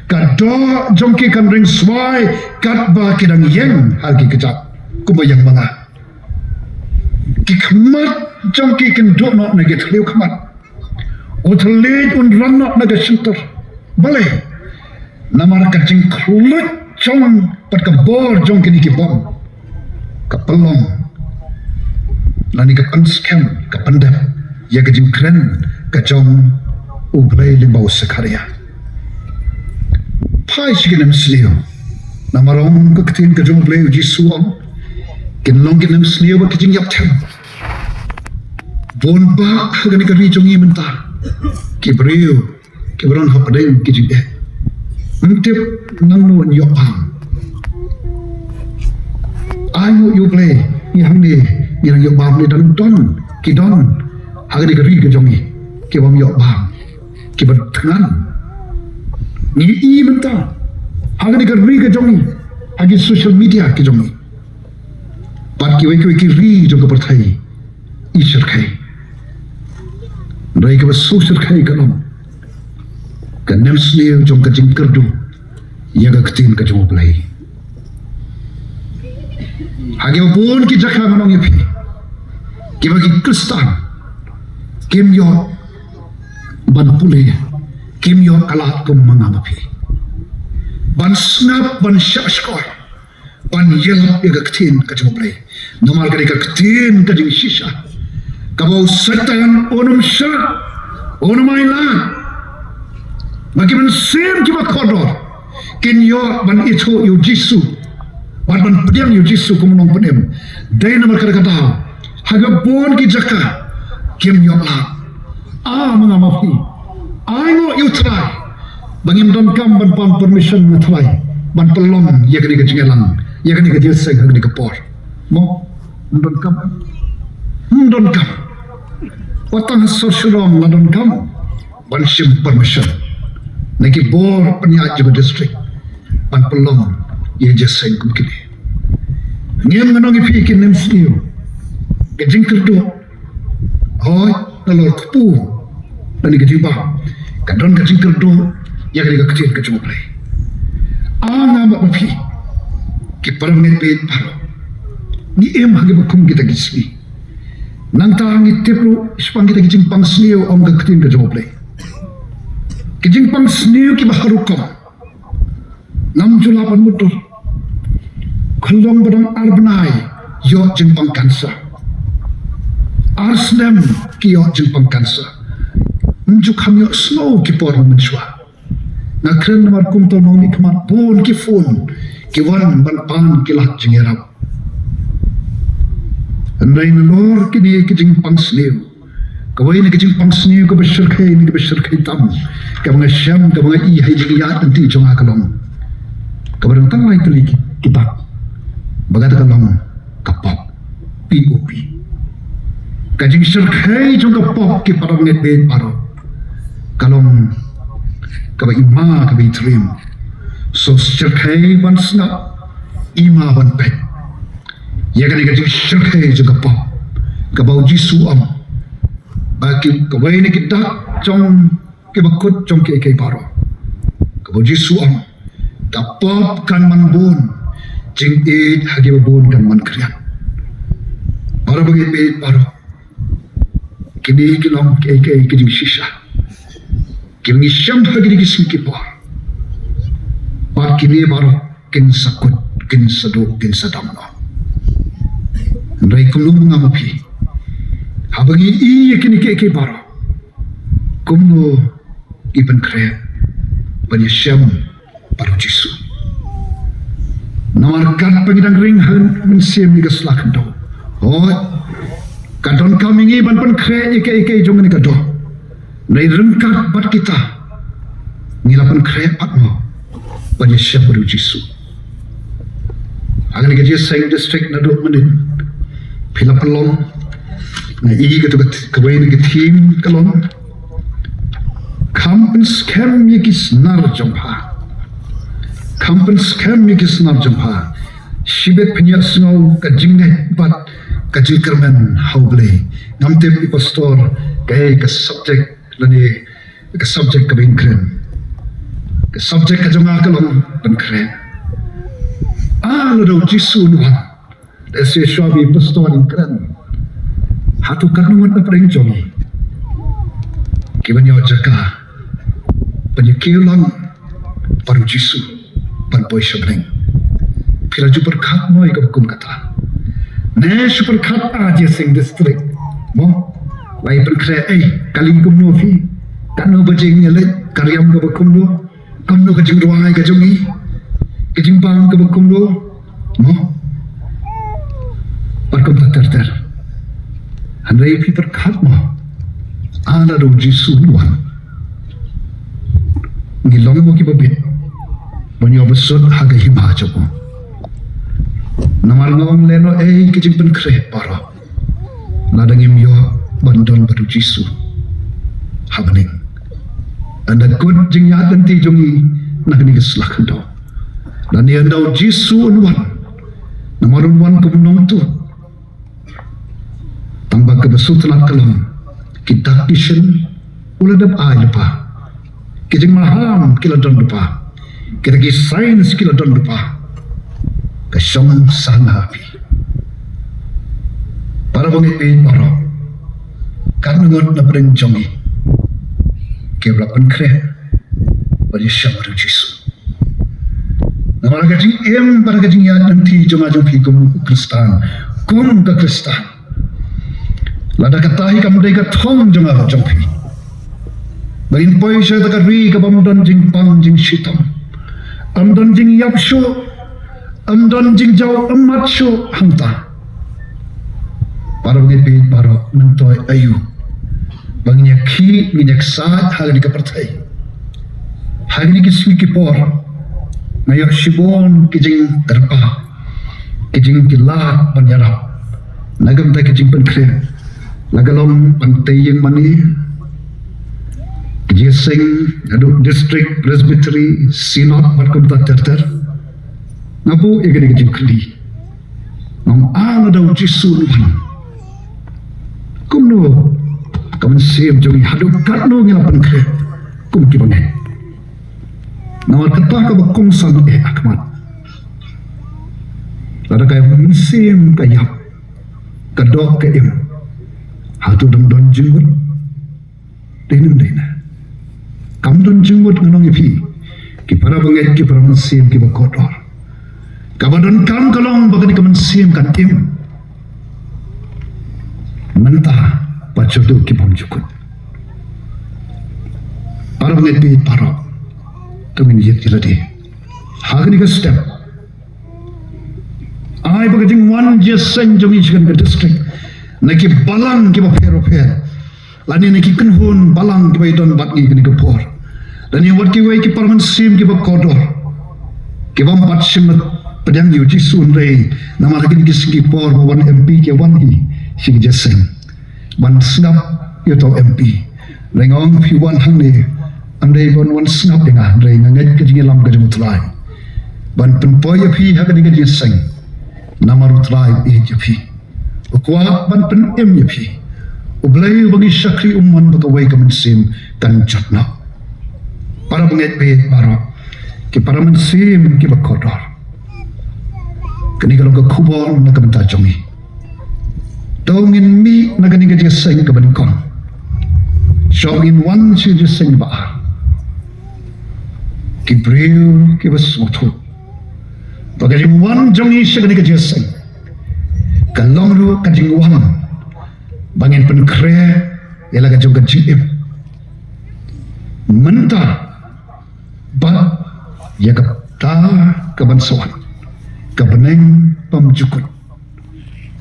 ka doh jong ki kan ring swai katba ki dang ïeng ha ki kjat kumba ïeng ma nga. Ki khmat jong ki kin duh noh na ki thliew khmat. U thylliej un rang noh na ka shyntur. Balei? Namar ka jingkhluit jong bad ka bor jong kine ki bom ka pynlong lane ka pynskhem, ka pyndep ïa ka jingkren ka jong U Blei lyngba u Sekharia. Phai sha ki nemsniew. Namar ong ka ktien ka jong U Blei, u Jisu ong, kin long ki nemsniew bad ki jingïap them. Bun bah ha kane ka ri jong ngi mynta ki briew kiba don hapdeng ki jingeh. Ym tip nangno yn ïoh bam. Ai nguh ïa U Blei, ngi hangne ngi nang ïoh bam ne? Don, don ki don ha kane ka ri ka jong ngi ki bym ïoh bam, kiba thngan. Ngi i mynta ha kane ka ri ka jong ngi, ha ki social media ki jong ngi, bad kiwei kiwei ki ri jong ka pyrthei, i shyrkhei. Hynrei kaba shu shyrkhei ka long ka nemsniew jong ka jingkyrduh ïa ka ktien ka jong U Blei. Ha kiba bun ki jaka, ngan ong ïa phi, kiba ki Khristan kim ïoh ban pule, kim ïoh ka lad kum ma nga ma phi ban sngap, ban shah shkor, ban ïalap ïa ka ktien ka jong U Blei. Namar ka dei ka ktien ka jingshisha kaba u Soitan un ym shah, un ym ailad ba ki mynsiem kiba kordor kin ïoh ban ithuh ïa u Jisu bad ban pdiang ïa u Jisu kum u Nongpynim. Dei namar kata ka daw ha kiba bun ki jaka kim ïoh lad. A ma nga ma phi, ai nguh ïa U Trai ba ngim donkam ban pan permission na U Trai ban pynlong ïa kane ka jingïalang, ïa kane ka jingïaseng ha kane ka por. Mo, ym donkam, ym donkam. Wat tang ha sor Shillong la donkam ban shim permission na ki bor pynïaid jong ka district ban pynlong ïa ka jingïaseng kum kine. Ngim, ngan ong ïa phi, ki nemsniew, ka jingkyrduh, hooid, nalor kpu lane ka jingbam, ka don ka jingkyrduh ïa kane ka ktien ka jong U Blei. A nga ma phi, ki para bangeit baroh, ngi im ha kiba kum kita ki sngi. Nangta ngi tip ruh shaphang kita ki jingpang sniew, ong ka ktien ka jong U Blei, ki jingpang sniew kiba har rukom. Ngam ju lah ban mutdur. Khlong ba dang ar bnai ïoh jingpang cancer. Ar snem ki ïoh jingpang cancer. Ym ju kham ïoh sngew ki por mynshuwa. Nga kren namar kumta, nongmihkhmat, bun ki phone ki wan ban pan ki lad jingïarap. Hynrei nalor kine ki jingpang sniew, kawei na ka jingpang sniew kaba shyrkhei ne kaba shyrkhei tam kaba nga shem, kaba nga i ha i jingïaid lynti jong nga ka long kaba dang tang lai tylli ki, ki dak, ba kata ka long ka pop, P O P. Ka jingshyrkhei jong ka pop, ki para bangeit baroh, ka long kaba i ma, kaba i triem. So shyrkhei ban sngap, i ma ban peit ïa kane ka jingshyrkhei jong ka pop, kaba u Jisu u ong ba ki, kawei na ki dak jong kiba kut jong kiei kiei baroh, kaba u Jisu u ong, ka pop kan man bun, jingïeit ha kiba bun kan man khriat. Para bangeit baroh, kine ki long kiei kiei ki jingshisha kiba ngi shem ha kine ki sngi ki por. Bad kine baroh kin sa kut, kin sa duh, kin sa dam noh. Hynrei kumno ma nga ma phi, haba ngi i ïa kine kiei kiei baroh, kumno ngi pynkhreh ban ïashem bad u Jisu? Namar katba ngi dang ring ha mynsiem ïa ka sla khyndew, hooid, ka donkam ïa ngi ban pynkhreh ïa kaei kaei jong kane ka doh. Hynrei ryngkat bad kita, ngi la pynkhreh pat mo ban ïashem bad u Jisu. Ha kane ka jingïaseng district naduh mynnin, phi la pynlong, nga i katu ka, kawei na ki theme ka long: Kham pynskhem ïa ki snar jong pha. Kham pynskhem ïa ki snar jong pha. Shibit pynïasngew ka jingngeit bad ka jingkyrmen ha U Blei. Ngam tip i pastor kaei ka subject lane ka subject kaba in kren. Ka subject ka jong nga ka long pynkhreh. Ah, lada u Jisu un wan. Lehse shuwa ba i pastor in kren, hato katno ngut na pdeng jong ngi kiban ïoh jaka ban ïakiew lang bad u Jisu ban poi sha bneng? Phi la ju pyrkhat mo ïa kaba kum kata? Ne shu pyrkhat, ah, jingïaseng district mo, la i pynkhreh, ei, kali kumno phi, katno baje ngin ïaleit, ka riam kaba kumno, kumno ka jingrwai ka jong ngi, ka jingbam kaba kumno mo, bad kumta ter ter. Hynrei phi pyrkhat mo, ah, lada u Jisu un wan, ngi long mo kiba bit ban ïoh bsut ha ka hima jong u? Namar nga ong lehnoh, ei, ka jingpynkhreh baroh, lada ngim ïoh ban don bad u Jisu ha bneng, ynda kut jingïaid lynti jong ngi na kane ka sla khyndew. Lane ynda u Jisu un wan, namar un wan kum u nongtuh. Tang ba kaba sngewtynnat ka long, ki dak ki shin u la dep ai lypa, ki jingmaham ki la don lypa, kita ki signs ki la don lypa. Ka shong sah ha phi. Para bangeit baroh, katno ngut na pdeng jong ngi kiba la pynkhreh ban ïashem bad u Jisu? Namar ka jingim bad ka jingïaid lynti jong nga jong phi kum u Khristan, kum ka Khristan, lada kata hi kam dei ka thong jong nga jong phi, ba ngin poi sha kata ka ri kaba ym don jingpang jingshitom, ym don jingïap shuh, ym don jingjaw ummat shuh hangta. Para bangeit baroh, myntoi aïu ba ngin ïakhih, ngin ïaksaid ha kane ka pyrthei ha kine ki sngi ki por? Nga ïoh shibun ki jingkyrpad, ki jingkylad ban ïarap na ka bynta ki jingpynkhreh, la ka long ban tei ïing mane, ki jingïaseng haduh district, presbytery, synod bad kumta ter ter. Nga buh ïa kane ka jingkylli. Ngam, ah, lada u Jisu un wan, kumno ka mynsiem jong ngi, haduh katno ngi la pynkhreh kum ki bangeit? Namar kata kaba kongsan eh ha khmat, lada ka mynsiem ka ïap, ka doh ka im, hato dang don jingmut? Dei ne ym dei ne? Kam don jingmut, nga ong ïa phi, ki para bangeit, ki para mynsiem kiba kordor. Kaba donkam ka long ba kane ka mynsiem kan im mynta bad shuh haduh ki bymjukut. Para bangeit baroh, to ngin ïit ïa lade ha kane ka step. Ai ba ka jingwan jingïaseng jong ngi sha kane ka district, na ki balang kiba pher bapher, lane na ki kynhun balang kiba ïadon bad ngi kane ka por, lane wat kiwei ki para mynsiem kiba kordor, ki bym pat shym la pdiang ïa u Jisu, hynrei namar ha kine ki sngi ki por ba wan M P, ki wan hi sha ka jingïaseng ban sngap ïa uto u M P. Hynrei nga ong, phi wan hangne, ym dei ban wan sngap ïa nga, hynrei nga ngeit ka jingïalam ka jong u Trai ban pynpoi ïa phi ha kane ka jingïaseng. Namar u Trai u ïeit ïa phi, u kwah ban pynim ïa phi. U Blei uba ngi shakri u mon ba kawei ka mynsiem kan jot noh. Para bangeit baroh, ki para mynsiem kiba kordor, kane ka long ka khubor na ka bynta jong ngi. To ngin mih na kane ka jingïaseng kaba nyngkong, shuwa ngin wan sha ka jingïaseng ba ar. Ki briew kiba sngewthuh ba ka jingwan jong ngi sha kane ka jingïaseng ka long ruh ka jingwan ba ngin pynkhreh ïa la ka jong ka jingim mynta bad ïa kata kaban sa wan. Ka bneng bymjukut.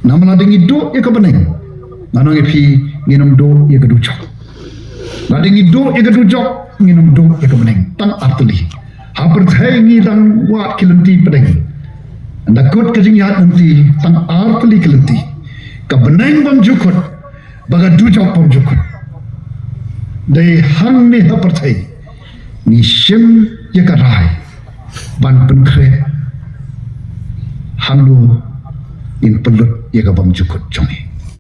Namar lada ngi duh ïa ka bneng, ngan ong ïa phi, ngin ym duh ïa ka dujok. Lada ngi duh ïa ka dujok, ngin ym duh ïa ka bneng. Tang artylli. Ha pyrthei ngi dang wad ki lynti pdeng. Nda kut ka jingïaid lynti, tang artylli ki lynti. Ka bneng bymjukut, bad ka dujok bymjukut. Dei hangne ha pyrthei ngi shim ïa ka rai ban pynkhreh hangno ngin pynlut ïa ka bymjukut jong ngi.